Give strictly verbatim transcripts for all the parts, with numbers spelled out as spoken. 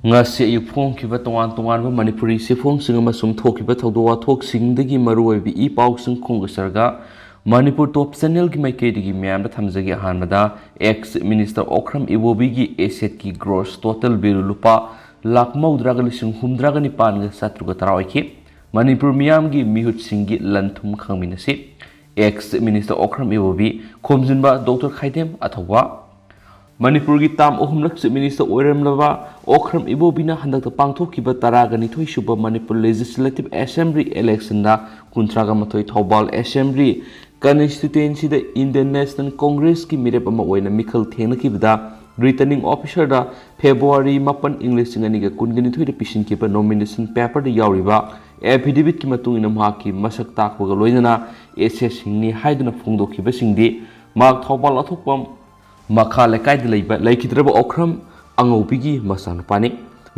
ꯉꯁꯤ ꯑꯌꯨꯛ ꯐꯣꯡꯈꯤꯕ ꯇꯣꯉꯥꯟ ꯇꯣꯉꯥꯟꯕ ꯃꯅꯤꯄꯨꯔꯤ ꯆꯦꯐꯣꯡꯁꯤꯡ ꯑꯃꯁꯨꯡ ꯊꯣꯛꯈꯤꯕ ꯊꯧꯗꯣꯛ ꯋꯥꯊꯣꯛꯁꯤꯡꯗꯒꯤ ꯃꯔꯨꯑꯣꯏꯕ ꯏ ꯄꯥꯎꯁꯤꯡ ꯈꯣꯝꯒꯠꯆꯔꯒ ꯃꯅꯤꯄꯨꯔ ꯇꯣꯞ ꯆꯦꯅꯦꯜꯒꯤ ꯃꯥꯏꯀꯩꯗꯒꯤ ꯃꯌꯥꯝꯗ ꯊꯝꯖꯒꯦ꯫ ꯑꯍꯥꯟꯕꯗ, ꯑꯦꯛꯁ ꯆꯤꯐ ꯃꯤꯅꯤꯁꯇꯔ ꯑꯣꯀ꯭ꯔꯝ ꯏꯕꯣꯕꯤꯒꯤ ꯑꯦꯁꯦꯠꯀꯤ ꯒ꯭ꯔꯣꯁ ꯇꯣꯇꯦꯜ ꯚꯦꯂꯨ ꯂꯨꯄꯥ ꯂꯥꯈ ꯃꯧꯗ꯭ꯔꯥꯒ ꯂꯤꯁꯤꯡ ꯍꯨꯝꯗ꯭ꯔꯥꯒ ꯅꯤꯄꯥꯟꯒ ꯆꯥꯇ꯭ꯔꯨꯛꯀ ꯇꯔꯥ ꯑꯣꯏꯈꯤ꯫ ꯃꯅꯤꯄꯨꯔ ꯃꯤꯌꯥꯝꯒꯤ ꯃꯤꯍꯨꯠꯁꯤꯡꯒꯤ ꯂꯟ ꯊꯨꯝ ꯈꯪꯃꯤꯟꯅꯁꯤ꯫ ꯑꯦꯛꯁ ꯆꯤꯐ ꯃꯤꯅꯤꯁꯇꯔ ꯑꯣꯀ꯭ꯔꯝ ꯏꯕꯣꯕꯤ ꯈꯣꯝꯖꯤꯟꯕ ꯗꯣꯛꯇꯔ ꯈꯥꯏꯗꯦꯝ ꯑꯊꯧꯕ꯫ ꯃꯅꯤꯄꯨꯔꯒꯤ ꯇꯥꯝ ꯑꯍꯨꯝꯂꯛ ꯆꯤꯐ ꯃꯤꯅꯤꯁꯇꯔ ꯑꯣꯏꯔꯝꯂꯕ ꯑꯣꯀ꯭ꯔꯝ ꯏꯕꯣꯕꯤꯅ ꯍꯟꯗꯛꯇ ꯄꯥꯡꯊꯣꯛꯈꯤꯕ ꯇꯔꯥꯒ ꯅꯤꯊꯣꯏ ꯁꯨꯕ ꯃꯅꯤꯄꯨꯔ ꯂꯦꯖꯤꯁꯂꯦꯇꯤꯚ ꯑꯦꯁꯦꯝꯕ꯭ꯂꯤ ꯏꯂꯦꯛꯁꯟꯗ ꯀꯨꯟꯊ꯭ꯔꯥꯒ ꯃꯥꯊꯣꯏ ꯊꯧꯕꯥꯜ ꯑꯦꯁꯦꯝꯕ꯭ꯂꯤ ꯀꯟꯁꯇꯤꯇ꯭ꯋꯦꯟꯁꯤꯗ ꯏꯟꯗꯤꯌꯟ ꯅꯦꯁꯅꯦꯜ ꯀꯣꯡꯒ꯭ꯔꯦꯁꯀꯤ ꯃꯤꯔꯦꯞ ꯑꯃ ꯑꯣꯏꯅ ꯃꯤꯈꯜ ꯊꯦꯡꯅꯈꯤꯕꯗ ꯔꯤꯇꯔꯅꯤꯡ ꯑꯣꯐꯤꯁꯔꯗ ꯐꯦꯕ꯭ꯔꯨꯋꯥꯔꯤ ꯃꯥꯄꯟ, ꯏꯪ ꯂꯤꯁꯤꯡ ꯑꯅꯤꯒ ꯀꯨꯟꯒ ꯅꯤꯊꯣꯏꯗ ꯄꯤꯁꯤꯟꯈꯤꯕ ꯅꯣꯃꯤꯅꯦꯁꯟ ꯄꯦꯄꯔꯗ ꯌꯥꯎꯔꯤꯕ ꯑꯦꯐꯤꯗꯦꯕꯤꯠꯀꯤ ꯃꯇꯨꯡ ꯏꯟꯅ ꯃꯍꯥꯛꯀꯤ ꯃꯁꯛ ꯇꯥꯛꯄꯒ ꯂꯣꯏꯅꯅ ꯑꯦꯁꯦꯠꯁꯤꯡꯅꯤ ꯍꯥꯏꯗꯨꯅ ꯐꯣꯡꯗꯣꯛꯈꯤꯕꯁꯤꯡꯗꯤ ꯃꯍꯥꯛ ꯊꯧꯕꯥꯜ ꯑꯊꯣꯛꯄꯝ ꯃꯈꯥ ꯂꯩꯀꯥꯏꯗ ꯂꯩꯕ ꯂꯩꯈꯤꯗ꯭ꯔꯕ ꯑꯣꯀ꯭ꯔꯝ ꯑꯉꯧꯕꯤꯒꯤ ꯃꯆꯥꯅꯨꯄꯥꯅꯤ꯫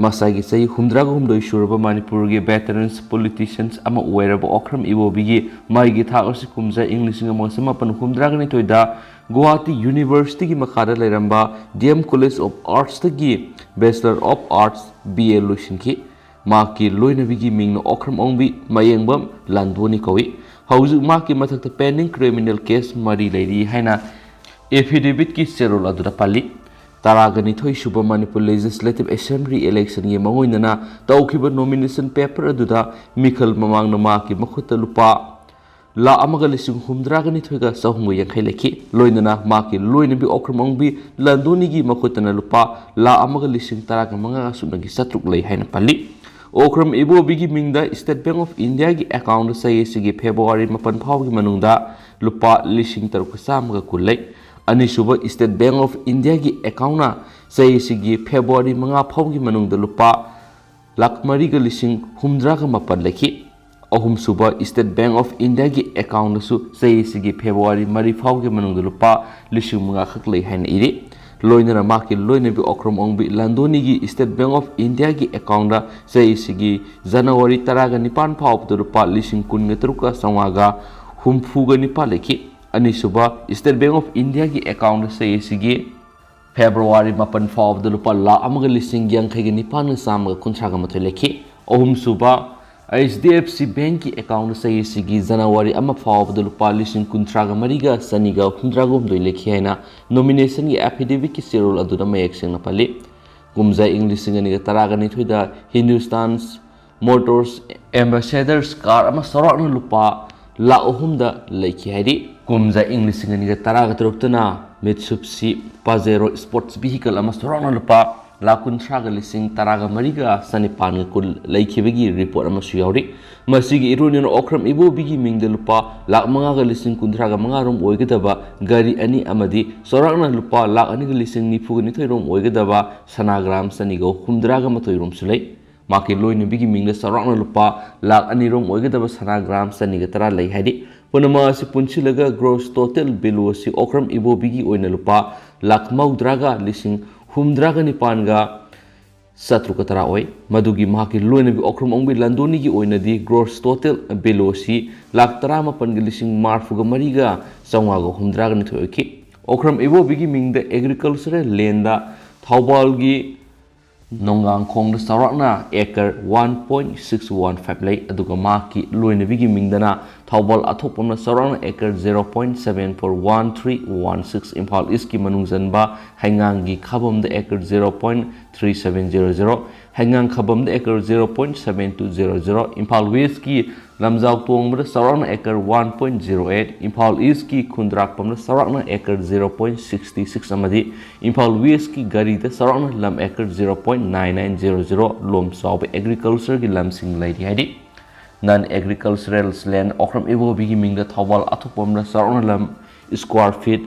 ꯃꯁꯥꯒꯤ ꯆꯍꯤ ꯍꯨꯝꯗ꯭ꯔꯥꯒ ꯍꯨꯝꯗꯣꯏ ꯁꯨꯔꯕ ꯃꯅꯤꯄꯨꯔꯒꯤ ꯚꯦꯇꯔꯟꯁ ꯄꯣꯂꯤꯇꯤꯁꯤꯌꯟꯁ ꯑꯃ ꯑꯣꯏꯔꯕ ꯑꯣꯀ꯭ꯔꯝ ꯏꯕꯣꯕꯤꯒꯤ ꯃꯥꯏꯒꯤ ꯊꯥꯛ ꯑꯁꯤ ꯀꯨꯝꯖꯥ ꯏꯪ ꯂꯤꯁꯤꯡ ꯑꯃꯒ ꯆꯃꯥꯄꯟ ꯍꯨꯝꯗ꯭ꯔꯥꯒ ꯅꯤꯊꯣꯏꯗ ꯒꯨꯋꯥꯍꯥꯇꯤ ꯌꯨꯅꯤꯚꯔꯁꯤꯇꯤꯒꯤ ꯃꯈꯥꯗ ꯂꯩꯔꯝꯕ ꯗꯤ ꯑꯦꯝ ꯀꯣꯂꯦꯖ ꯑꯣꯐ ꯑꯥꯔꯠꯁꯇꯒꯤ bachelor of arts, B A, ꯂꯣꯏꯁꯤꯟꯈꯤ꯫ ꯃꯍꯥꯛꯀꯤ ꯂꯣꯏꯅꯕꯤꯒꯤ ꯃꯤꯡꯅ ꯑꯣꯀ꯭ꯔꯝ ꯑꯣꯡꯕꯤ ꯃꯌꯦꯡꯕꯝ ꯂꯥꯟꯗꯣꯅꯤ ꯀꯧꯏ꯫ ꯍꯧꯖꯤꯛ ꯃꯍꯥꯛꯀꯤ ꯃꯊꯛꯇ ꯄꯦꯟꯗꯤꯡ ꯀ꯭ꯔꯤꯃꯤꯅꯦꯜ ꯀꯦꯁ ꯃꯔꯤ ꯂꯩꯔꯤ ꯍꯥꯏꯅ ꯑꯦꯐꯤꯗꯦꯕꯤꯠꯀꯤ ꯆꯦꯔꯣꯜ ꯑꯗꯨꯗ ꯄꯜꯂꯤ꯫ ꯇꯔꯥꯒ ꯅꯤꯊꯣꯏ ꯁꯨꯕ ꯃꯅꯤꯄꯨꯔ ꯂꯦꯖꯤꯁꯂꯦꯇꯤꯚ ꯑꯦꯁꯦꯝꯕ꯭ꯂꯤ ꯏꯂꯦꯛꯁꯟꯒꯤ ꯃꯥꯡꯑꯣꯏꯅꯅ ꯇꯧꯈꯤꯕ ꯅꯣꯃꯤꯅꯦꯁꯟ ꯄꯦꯄꯔ ꯑꯗꯨꯗ ꯃꯤꯈꯜ ꯃꯃꯥꯡꯗ ꯃꯍꯥꯛꯀꯤ ꯃꯈꯨꯠꯇ ꯂꯨꯄꯥ ꯂꯥꯈ ꯑꯃꯒ ꯂꯤꯁꯤꯡ ꯍꯨꯝꯗ꯭ꯔꯥꯒ ꯅꯤꯊꯣꯏꯒ ꯆꯍꯨꯝꯒ ꯌꯥꯡꯈꯩ ꯂꯩꯈꯤ꯫ ꯂꯣꯏꯅꯅ ꯃꯍꯥꯛꯀꯤ ꯂꯣꯏꯅꯕꯤ ꯑꯣꯀ꯭ꯔꯝ ꯑꯣꯡꯕꯤ ꯂꯟꯗꯣꯅꯤꯒꯤ ꯃꯈꯨꯠꯇꯅ ꯂꯨꯄꯥ ꯂꯥꯈ ꯑꯃꯒ ꯂꯤꯁꯤꯡ ꯇꯔꯥꯒ ꯃꯉꯥꯒ ꯁꯨꯞꯅꯒꯤ ꯆꯥꯇ꯭ꯔꯨꯛ ꯂꯩ ꯍꯥꯏꯅ ꯄꯜꯂꯤ꯫ ꯑꯣꯀ꯭ꯔꯝ ꯏꯕꯣꯕꯤꯒꯤ ꯃꯤꯡꯗ ꯁ꯭ꯇꯦꯠ ꯕꯦꯡꯛ ꯑꯣꯐ ꯏꯟꯗꯤꯌꯥꯒꯤ ꯑꯦꯀꯥꯎꯟꯗ ꯆꯍꯤ ꯑꯁꯤꯒꯤ ꯐꯦꯕ꯭ꯔꯨꯋꯥꯔꯤ ꯃꯥꯄꯟ ꯐꯥꯎꯒꯤ ꯃꯅꯨꯡꯗ ꯂꯨꯄꯥ ꯂꯤꯁꯤꯡ ꯇꯔꯨꯛꯀ ꯆꯥꯝꯃꯒ ꯀꯨꯟ ꯂꯩ꯫ ꯑꯅꯤꯁꯨꯕ ꯁ꯭ꯇꯦꯠ ꯕꯦꯡꯛ ꯑꯣꯐ ꯏꯟꯗꯤꯌꯥꯒꯤ ꯑꯦꯀꯥꯎꯟꯅ ꯆꯍꯤ ꯑꯁꯤꯒꯤ ꯐꯦꯕ꯭ꯔꯨꯋꯥꯔꯤ ꯃꯉꯥ ꯐꯥꯎꯒꯤ ꯃꯅꯨꯡꯗ ꯂꯨꯄꯥ ꯂꯥꯈ ꯃꯔꯤꯒ ꯂꯤꯁꯤꯡ ꯍꯨꯝꯗ꯭ꯔꯥꯒ ꯃꯥꯄꯟ ꯂꯩꯈꯤ꯫ ꯑꯍꯨꯝꯁꯨꯕ ꯁ꯭ꯇꯦꯠ ꯕꯦꯡꯛ ꯑꯣꯐ ꯏꯟꯗꯤꯌꯥꯒꯤ ꯑꯦꯀꯥꯎꯟꯗꯁꯨ ꯆꯍꯤ ꯑꯁꯤꯒꯤ ꯐꯦꯕ꯭ꯔꯨꯋꯥꯔꯤ ꯃꯔꯤ ꯐꯥꯎꯒꯤ ꯃꯅꯨꯡꯗ ꯂꯨꯄꯥ ꯂꯤꯁꯤꯡ ꯃꯉꯥ ꯈꯛ ꯂꯩ ꯍꯥꯏꯅ ꯏꯔꯤ꯫ ꯂꯣꯏꯅꯅ ꯃꯍꯥꯛꯀꯤ ꯂꯣꯏꯅꯕꯤ ꯑꯣꯀ꯭ꯔꯝ ꯑꯣꯡꯕꯤ ꯂꯟꯗꯣꯅꯤꯒꯤ ꯁ꯭ꯇꯦꯠ ꯕꯦꯡꯛ ꯑꯣꯐ ꯏꯟꯗꯤꯌꯥꯒꯤ ꯑꯦꯀꯥꯎꯟꯗ ꯆꯍꯤ ꯑꯁꯤꯒꯤ ꯖꯅꯋꯥꯔꯤ ꯇꯔꯥꯒ ꯅꯤꯄꯥꯟ ꯐꯥꯎꯕꯗ ꯂꯨꯄꯥ ꯂꯤꯁꯤꯡ ꯀꯨꯟꯒ ꯇꯔꯨꯛꯀ ꯆꯥꯝꯃꯉꯥꯒ ꯍꯨꯝꯐꯨꯒ ꯅꯤꯄꯥꯟ ꯂꯩꯈꯤ꯫ ꯑꯅꯤꯁꯨꯕ ꯁ꯭ꯇꯦꯠ ꯕꯦꯡꯛ ꯑꯣꯐ ꯏꯟꯗꯤꯌꯥꯒꯤ ꯑꯦꯀꯥꯎꯟꯗ ꯆꯍꯤ ꯑꯁꯤꯒꯤ ꯐꯦꯕ꯭ꯔꯨꯋꯥꯔꯤ ꯃꯥꯄꯟ ꯐꯥꯎꯕꯗ ꯂꯨꯄꯥ ꯂꯥꯈ ꯑꯃꯒ ꯂꯤꯁꯤꯡ ꯌꯥꯡꯈꯩꯒ ꯅꯤꯄꯥꯟꯒ ꯆꯥꯝꯃꯒ ꯀꯨꯟꯊ꯭ꯔꯥꯒ ꯃꯥꯊꯣꯏ ꯂꯩꯈꯤ꯫ ꯑꯍꯨꯝꯁꯨꯕ, ꯑꯩꯆ ꯗꯤ ꯑꯦꯐ ꯁꯤ ꯕꯦꯡꯛꯀꯤ ꯑꯦꯀꯥꯎꯟꯗ ꯆꯍꯤ ꯑꯁꯤꯒꯤ ꯖꯅꯋꯥꯔꯤ ꯑꯃ ꯐꯥꯎꯕꯗ ꯂꯨꯄꯥ ꯂꯤꯁꯤꯡ ꯀꯨꯟꯊ꯭ꯔꯥꯒ ꯃꯔꯤꯒ ꯆꯅꯤꯒ ꯍꯨꯝꯗ꯭ꯔꯥꯒ ꯍꯨꯝꯗꯣꯏ ꯂꯩꯈꯤ ꯍꯥꯏꯅ ꯅꯣꯃꯤꯅꯦꯁꯟꯒꯤ ꯑꯦꯐꯤꯗꯦꯕꯤꯠꯀꯤ ꯆꯦꯔꯣꯜ ꯑꯗꯨꯗ ꯃꯌꯦꯛ ꯁꯦꯡꯅ ꯄꯜꯂꯤ꯫ ꯀꯨꯝꯖꯥ ꯏꯪ ꯂꯤꯁꯤꯡ ꯑꯅꯤꯒ ꯇꯔꯥꯒ ꯅꯤꯊꯣꯏꯗ ꯍꯤꯟꯗꯨꯁꯇꯥꯟ ꯃꯣꯇꯣꯔꯁ ꯑꯦꯝꯕꯦꯁꯦꯗꯔꯁ ꯀꯥꯔ ꯑꯃ ꯆꯥꯎꯔꯥꯛꯅ ꯂꯨꯄꯥ ꯂꯥꯈ ꯑꯍꯨꯝꯗ ꯂꯩꯈꯤ ꯍꯥꯏꯔꯤ꯫ ꯀꯨꯝꯖꯥ ꯏꯪ ꯂꯤꯁꯤꯡ ꯑꯅꯤꯒ ꯇꯔꯥꯒ ꯇꯔꯨꯛꯇꯅ ꯃꯤꯠꯁꯨꯕꯁꯤ ꯄꯥꯖꯦꯔꯣ ꯁ꯭ꯄꯣꯔꯠꯁ ꯚꯤꯍꯤꯀꯜ ꯑꯃ ꯆꯥꯎꯔꯥꯛꯅ ꯂꯨꯄꯥ ꯂꯥꯈ ꯀꯨꯟꯊ꯭ꯔꯥꯒ ꯂꯤꯁꯤꯡ ꯇꯔꯥꯒ ꯃꯔꯤꯒ ꯆꯅꯤꯄꯥꯟꯒ ꯀꯨꯟ ꯂꯩꯈꯤꯕꯒꯤ ꯔꯤꯄꯣꯔꯠ ꯑꯃꯁꯨ ꯌꯥꯎꯔꯤ꯫ ꯃꯁꯤꯒꯤ ꯏꯔꯣꯏꯅꯅ ꯑꯣꯀ꯭ꯔꯝ ꯏꯕꯣꯕꯤꯒꯤ ꯃꯤꯡꯗ ꯂꯨꯄꯥ ꯂꯥꯈ ꯃꯉꯥꯒ ꯂꯤꯁꯤꯡ ꯀꯨꯟꯊ꯭ꯔꯥꯒ ꯃꯉꯥꯔꯣꯝ ꯑꯣꯏꯒꯗꯕ ꯒꯥꯔꯤ ꯑꯅꯤ ꯑꯃꯗꯤ ꯆꯥꯎꯔꯥꯛꯅ ꯂꯨꯄꯥ ꯂꯥꯈ ꯑꯅꯤꯒ ꯂꯤꯁꯤꯡ ꯅꯤꯐꯨꯒ ꯅꯤꯊꯣꯏꯔꯣꯝ ꯑꯣꯏꯒꯗꯕ ꯁꯅꯥ ꯒ꯭ꯔꯥꯝ ꯆꯅꯤꯒ ꯍꯨꯝꯗ꯭ꯔꯥꯒ ꯃꯥꯊꯣꯏꯔꯣꯝꯁꯨ ꯂꯩ꯫ ꯃꯍꯥꯛꯀꯤ ꯂꯣꯏꯅꯕꯤꯒꯤ ꯃꯤꯡꯗ ꯆꯥꯎꯔꯥꯛꯅ ꯂꯨꯄꯥ ꯂꯥꯈ ꯑꯅꯤꯔꯣꯝ ꯑꯣꯏꯒꯗꯕ ꯁꯅꯥ ꯒ꯭ꯔꯥꯝ ꯆꯅꯤꯒ ꯇꯔꯥ ꯂꯩ ꯍꯥꯏꯔꯤ꯫ ꯄꯨꯝꯅꯃꯛ ꯑꯁꯤ ꯄꯨꯟꯁꯤꯜꯂꯒ ꯒ꯭ꯔꯣꯁ ꯇꯣꯇꯦꯜ ꯚꯦꯂꯨ ꯑꯁꯤ ꯑꯣꯀ꯭ꯔꯝ ꯏꯕꯣꯕꯤꯒꯤ ꯑꯣꯏꯅ ꯂꯨꯄꯥ ꯂꯥꯈ ꯃꯧꯗ꯭ꯔꯥꯒ ꯂꯤꯁꯤꯡ ꯍꯨꯝꯗ꯭ꯔꯥꯒ ꯅꯤꯄꯥꯟꯒ ꯆꯥꯇ꯭ꯔꯨꯛꯀ ꯇꯔꯥ ꯑꯣꯏ꯫ ꯃꯗꯨꯒꯤ ꯃꯍꯥꯛꯀꯤ ꯂꯣꯏꯅꯕꯤ ꯑꯣꯀ꯭ꯔꯝ ꯑꯣꯡꯕꯤ ꯂꯟꯗꯣꯅꯤꯒꯤ ꯑꯣꯏꯅꯗꯤ ꯒ꯭ꯔꯣꯁ ꯇꯣꯇꯦꯜ ꯚꯦꯂꯨ ꯑꯁꯤ ꯂꯥꯈ ꯇꯔꯥꯃꯥꯄꯟꯒ ꯂꯤꯁꯤꯡ ꯃꯔꯐꯨꯒ ꯃꯔꯤꯒ ꯆꯥꯝꯃꯉꯥꯒ ꯍꯨꯝꯗ꯭ꯔꯥꯒ ꯅꯤꯊꯣꯏ ꯑꯣꯏꯈꯤ꯫ ꯑꯣꯀ꯭ꯔꯝ ꯏꯕꯣꯕꯤꯒꯤ ꯃꯤꯡꯗ ꯑꯦꯒ꯭ꯔꯤꯀꯜꯆꯔꯦꯜ ꯂꯦꯟꯗ ꯊꯧꯕꯥꯜꯒꯤ ꯅꯣꯡꯒꯥꯡꯈꯣꯡꯗ ꯆꯥꯎꯔꯥꯛꯅ acre one point six one five ꯂꯩ, ꯑꯗꯨꯒ ꯃꯍꯥꯛꯀꯤ ꯂꯣꯏꯅꯕꯤꯒꯤ ꯃꯤꯡꯗꯅ ꯊꯧꯕꯥꯜ ꯑꯊꯣꯛꯄꯝꯅ ꯆꯥꯎꯔꯥꯛꯅ acre zero point seven four one three one six, Imphal ꯏꯁꯀꯤ ꯃꯅꯨꯡ ꯆꯟꯕ ꯍꯩꯉꯥꯡꯒꯤ ꯈꯥꯕꯝꯗ acre zero point three seven zero zero, ꯍꯩꯉꯥꯡ ꯈꯥꯕꯝꯗ acre zero point seven two zero zero, Imphal ꯋꯦꯁꯀꯤ ꯂꯝꯖꯥꯎ ꯇꯣꯡꯕꯗ ꯆꯥꯎꯔꯥꯛꯅ acre one point zero eight, Imphal ꯏꯁꯀꯤ ꯈꯨꯟꯗ꯭ꯔꯥꯛꯄꯝꯗ ꯆꯥꯎꯔꯥꯛꯅ acre zero point sixty six ꯑꯃꯗꯤ ꯏꯝꯐꯥꯜ ꯋꯦꯁꯀꯤ ꯒꯥꯔꯤꯗ ꯆꯥꯎꯔꯥꯛꯅ ꯂꯝ acre zero point nine nine zero zero ꯂꯣꯝ ꯆꯥꯎꯕ ꯑꯦꯒ꯭ꯔꯤꯀꯜꯆꯔꯒꯤ ꯂꯝꯁꯤꯡ ꯂꯩꯔꯤ ꯍꯥꯏꯔꯤ꯫ ꯅꯟ ꯑꯦꯒ꯭ꯔꯤꯀꯜꯆꯔꯦꯜ ꯂꯦꯟ ꯑꯣꯀ꯭ꯔꯝ ꯏꯕꯣꯕꯤꯒꯤ ꯃꯤꯡꯗ ꯊꯧꯕꯥꯜ ꯑꯊꯣꯛꯄꯝꯗ ꯆꯥꯎꯔꯥꯛꯅ ꯂꯝ ꯁ꯭ꯀ꯭ꯋꯥꯔ ꯐꯤꯠ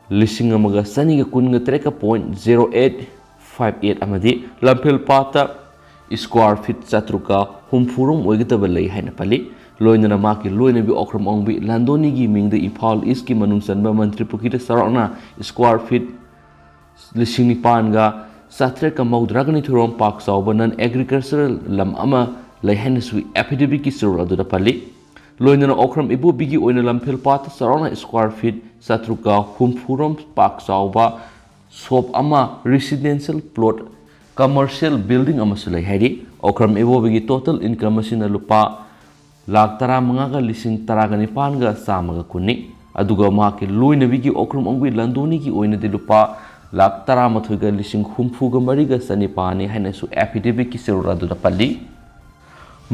ꯂꯤꯁꯤꯡ ꯑꯃꯒ ꯆꯅꯤꯒ ꯀꯨꯟꯒ ꯇꯔꯦꯠꯀ point zero eight five eight ꯑꯃꯗꯤ ꯂꯝꯐꯦꯜ ꯄꯥꯠꯇ ꯁ꯭ꯀ꯭ꯋꯥꯔ ꯐꯤꯠ ꯆꯥꯇ꯭ꯔꯨꯛꯀ ꯍꯨꯝꯐꯨꯔꯣꯝ ꯑꯣꯏꯒꯗꯕ ꯂꯩ ꯍꯥꯏꯅ ꯄꯜꯂꯤ꯫ ꯂꯣꯏꯅꯅ ꯃꯍꯥꯛꯀꯤ ꯂꯣꯏꯅꯕꯤ ꯑꯣꯀ꯭ꯔꯝ ꯑꯣꯡꯕꯤ ꯂꯟꯗꯣꯅꯤꯒꯤ ꯃꯤꯡꯗ ꯏꯝꯐꯥꯜ ꯏꯁꯀꯤ ꯃꯅꯨꯡ ꯆꯟꯕ ꯃꯟꯇ꯭ꯔꯤ ꯄꯨꯈ꯭ꯔꯤꯗ ꯆꯥꯎꯔꯥꯛꯅ ꯁ꯭ꯀ꯭ꯋꯥꯔ ꯐꯤꯠ ꯂꯤꯁꯤꯡ ꯅꯤꯄꯥꯟꯒ ꯆꯥꯇ꯭ꯔꯦꯠꯀ ꯃꯧꯗ꯭ꯔꯥꯒ ꯅꯤꯊꯣꯏꯔꯣꯝ ꯄꯥꯛ ꯆꯥꯎꯕ ꯅꯟ ꯑꯦꯒ꯭ꯔꯤꯀꯜꯆꯔꯦꯜ ꯂꯝ ꯑꯃ ꯂꯩ ꯍꯥꯏꯅꯁꯨ ꯑꯦꯐꯤꯗꯦꯕꯤꯠꯀꯤ ꯆꯦꯔꯣꯜ ꯑꯗꯨꯗ ꯄꯜꯂꯤ꯫ ꯂꯣꯏꯅꯅ ꯑꯣꯀ꯭ꯔꯝ ꯏꯕꯣꯕꯤꯒꯤ ꯑꯣꯏꯅ ꯂꯝꯐꯦꯜ ꯄꯥꯠꯇ ꯆꯥꯎꯔꯥꯛꯅ ꯁ꯭ꯀ꯭ꯋꯥꯔ ꯐꯤꯠ ꯆꯥꯇ꯭ꯔꯨꯛꯀ ꯍꯨꯝꯐꯨꯔꯣꯝ ꯄꯥꯛ ꯆꯥꯎꯕ ꯁꯣꯞ ꯑꯃ, ꯔꯤꯁꯤꯗꯦꯟꯁꯤꯌꯦꯜ ꯄ꯭ꯂꯣꯠ, ꯀꯃꯔꯁꯤꯌꯦꯜ ꯕꯤꯜꯗꯤꯡ ꯑꯃꯁꯨ ꯂꯩ ꯍꯥꯏꯔꯤ꯫ ꯑꯣꯀ꯭ꯔꯝ ꯑꯦꯕꯣꯕꯒꯤ ꯇꯣꯇꯦꯜ ꯏꯟꯀꯝ ꯑꯁꯤꯅ ꯂꯨꯄꯥ ꯂꯥꯈ ꯇꯔꯥꯃꯉꯥꯒ ꯂꯤꯁꯤꯡ ꯇꯔꯥꯒ ꯅꯤꯄꯥꯟꯒ ꯆꯥꯝꯃꯒ ꯀꯨꯟꯅꯤ꯫ ꯑꯗꯨꯒ ꯃꯍꯥꯛꯀꯤ ꯂꯣꯏꯅꯕꯤꯒꯤ ꯑꯣꯀ꯭ꯔꯝ ꯑꯪꯒꯨꯏ ꯂꯟꯗꯣꯅꯤꯒꯤ ꯑꯣꯏꯅꯗꯤ ꯂꯨꯄꯥ ꯂꯥꯈ ꯇꯔꯥꯃꯥꯊꯣꯏꯒ ꯂꯤꯁꯤꯡ ꯍꯨꯝꯐꯨꯒ ꯃꯔꯤꯒ ꯆꯅꯤꯄꯥꯟꯅꯤ ꯍꯥꯏꯅꯁꯨ ꯑꯦꯐꯤꯗꯦꯕꯤꯠꯀꯤ ꯆꯦꯔꯣꯜ ꯑꯗꯨꯗ ꯄꯜꯂꯤ꯫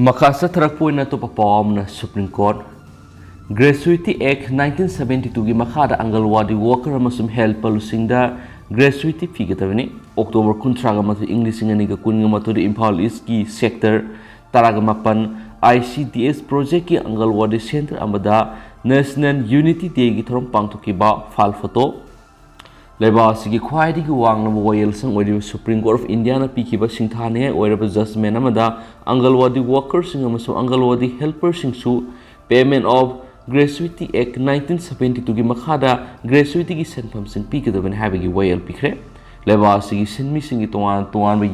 ꯃꯈꯥ ꯆꯠꯊꯔꯛꯄ ꯑꯣꯏꯅ ꯑꯇꯣꯞꯄ ꯄꯥꯎ ꯑꯃꯅ ꯁꯨꯄ꯭ꯔꯤꯝ ꯀꯣꯔꯠ ꯒ꯭ꯔꯦꯆꯨꯏꯇꯤ ꯑꯦꯛ ꯅꯥꯏꯟꯇꯤꯟ ꯁꯕꯦꯟꯇꯤ ꯇꯨꯒꯤ ꯃꯈꯥꯗ ꯑꯪꯒꯜꯋꯥꯗꯤ ꯋꯥꯀꯔ ꯑꯃꯁꯨꯡ ꯍꯦꯜꯄꯔꯁꯤꯡꯗ ꯒ꯭ꯔꯦꯆꯨꯏꯇꯤ ꯄꯤꯒꯗꯕꯅꯤ꯫ ꯑꯣꯛꯇꯣꯕꯔ ꯀꯨꯟꯊ꯭ꯔꯥꯒ ꯃꯥꯊꯣꯏ, ꯏꯪ ꯂꯤꯁꯤꯡ ꯑꯅꯤꯒ ꯀꯨꯟꯒ ꯃꯥꯊꯣꯏꯗ ꯏꯝꯐꯥꯜ ꯏꯁꯀꯤ ꯁꯦꯛꯇꯔ ꯇꯔꯥꯒ ꯃꯥꯄꯟ ꯑꯥꯏ ꯁꯤ ꯗꯤ ꯑꯦꯁ ꯄ꯭ꯔꯣꯖꯦꯛꯀꯤ ꯑꯪꯒꯜꯋꯥꯗꯤ ꯁꯦꯟꯇꯔ ꯑꯃꯗ ꯅꯦꯁꯅꯦꯜ ꯌꯨꯅꯤꯇꯤ ꯗꯦꯒꯤ ꯊꯧꯔꯝ ꯄꯥꯡꯊꯣꯛꯈꯤꯕ꯫ File photo. ꯂꯩꯕꯥꯛ ꯑꯁꯤꯒꯤ ꯈ꯭ꯋꯥꯏꯗꯒꯤ ꯋꯥꯡꯂꯕ ꯋꯥꯌꯦꯜꯁꯪ ꯑꯣꯏꯔꯤꯕ ꯁꯨꯄ꯭ꯔꯤꯝ ꯀꯣꯔꯠ ꯑꯣꯐ ꯏꯟꯗꯤꯌꯥꯅ ꯄꯤꯈꯤꯕ ꯁꯤꯡꯊꯥꯅꯤꯡꯉꯥꯏ ꯑꯣꯏꯔꯕ ꯖꯖꯃꯦꯟ ꯑꯃꯗ ꯑꯪꯒꯜꯋꯥꯗꯤ ꯋꯥꯀꯔꯁꯤꯡ ꯑꯃꯁꯨꯡ ꯑꯪꯒꯜꯋꯥꯗꯤ ꯍꯦꯜꯄꯔꯁꯤꯡꯁꯨ Payment of Gratuity Act nineteen seventy ꯇꯨꯒꯤ ꯃꯈꯥꯗ ꯒ꯭ꯔꯦꯆꯨꯏꯇꯤꯒꯤ ꯁꯦꯟꯐꯝꯁꯤꯡ ꯄꯤꯒꯗꯕꯅꯤ ꯍꯥꯏꯕꯒꯤ ꯋꯥꯌꯦꯜ ꯄꯤꯈ꯭ꯔꯦ꯫ ꯂꯩꯕꯥꯛ ꯑꯁꯤꯒꯤ ꯁꯤꯟꯃꯤꯁꯤꯡꯒꯤ ꯇꯣꯉꯥꯟ ꯇꯣꯉꯥꯟꯕ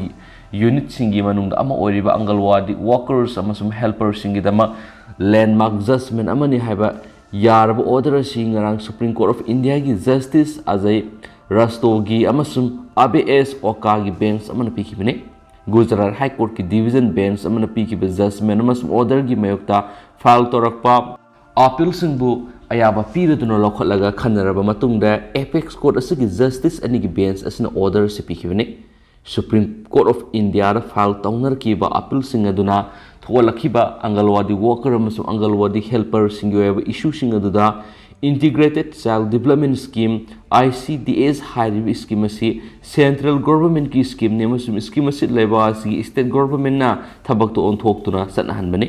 ꯌꯨꯅꯤꯠꯁꯤꯡꯒꯤ ꯃꯅꯨꯡꯗ ꯑꯃ ꯑꯣꯏꯔꯤꯕ ꯑꯪꯒꯜꯋꯥꯗꯤ ꯋꯥꯀꯔꯁ ꯑꯃꯁꯨꯡ ꯍꯦꯜꯄꯔꯁꯤꯡꯒꯤꯗꯃꯛ ꯂꯦꯟꯃꯥꯔꯛ ꯖꯖꯃꯦꯟ ꯑꯃꯅꯤ ꯍꯥꯏꯕ ꯌꯥꯔꯕ ꯑꯣꯔꯗꯔ ꯑꯁꯤ ꯉꯔꯥꯡ ꯁꯨꯄ꯭ꯔꯤꯝ ꯀꯣꯔꯠ ꯑꯣꯐ ꯏꯟꯗꯤꯌꯥꯒꯤ ꯖꯁꯇꯤꯁ ꯑꯖꯌ ꯔꯁꯇꯣꯒꯤ ꯑꯃꯁꯨꯡ ꯑꯕꯦ ꯑꯦꯁ ꯑꯣꯀꯥꯒꯤ ꯕꯦꯟꯆ ꯑꯃꯅ ꯄꯤꯈꯤꯕꯅꯤ꯫ ꯒꯨꯖꯔꯥꯠ ꯍꯥꯏ ꯀꯣꯔꯠꯀꯤ ꯗꯤꯚꯤꯖꯟ ꯕꯦꯟꯆ ꯑꯃꯅ ꯄꯤꯈꯤꯕ ꯖꯖꯃꯦꯟ ꯑꯃꯁꯨꯡ ꯑꯣꯔꯗꯔꯒꯤ ꯃꯥꯌꯣꯛꯇ ꯐꯥꯏꯜ ꯇꯧꯔꯛꯄ ꯑꯄꯤꯜꯁꯤꯡꯕꯨ ꯑꯌꯥꯕ ꯄꯤꯔꯗꯨꯅ ꯂꯧꯈꯠꯂꯒ ꯈꯟꯅꯔꯕ ꯃꯇꯨꯡꯗ, ꯑꯦꯄꯦꯛꯁ ꯀꯣꯔꯠ ꯑꯁꯤꯒꯤ ꯖꯁꯇꯤꯁ ꯑꯅꯤꯒꯤ ꯕꯦꯟꯆ ꯑꯁꯤꯅ ꯑꯣꯔꯗꯔ ꯑꯁꯤ ꯄꯤꯈꯤꯕꯅꯤ꯫ ꯁꯨꯄ꯭ꯔꯤꯝ ꯀꯣꯔꯠ ꯑꯣꯐ ꯏꯟꯗꯤꯌꯥꯗ ꯐꯥꯏꯜ ꯇꯧꯅꯔꯛꯈꯤꯕ ꯑꯄꯤꯜꯁꯤꯡ ꯑꯗꯨꯅ ꯊꯣꯛꯍꯜꯂꯛꯈꯤꯕ ꯑꯪꯒꯜꯋꯥꯗꯤ ꯋꯥꯀꯔ ꯑꯃꯁꯨꯡ ꯑꯪꯒꯜꯋꯥꯗꯤ ꯍꯦꯜꯄꯔꯁꯤꯡꯒꯤ ꯑꯣꯏꯕ ꯏꯁꯨꯁꯤꯡ ꯑꯗꯨꯗ Integrated Child Development Scheme, I C D S ꯍꯥꯏꯔꯤꯕ ꯁ꯭ꯀꯤꯝ ꯑꯁꯤ ꯁꯦꯟꯇ꯭ꯔꯦꯜ ꯒꯣꯚꯔꯟꯃꯦꯟꯠꯀꯤ ꯁ꯭ꯀꯤꯝꯅꯤ ꯑꯃꯁꯨꯡ ꯁ꯭ꯀꯤꯝ ꯑꯁꯤ ꯂꯩꯕꯥꯛ ꯑꯁꯤꯒꯤ ꯁ꯭ꯇꯦꯠ ꯒꯣꯚꯔꯟꯃꯦꯟꯠꯅ ꯊꯕꯛꯇ ꯑꯣꯟꯊꯣꯛꯇꯨꯅ ꯆꯠꯅꯍꯟꯕꯅꯤ꯫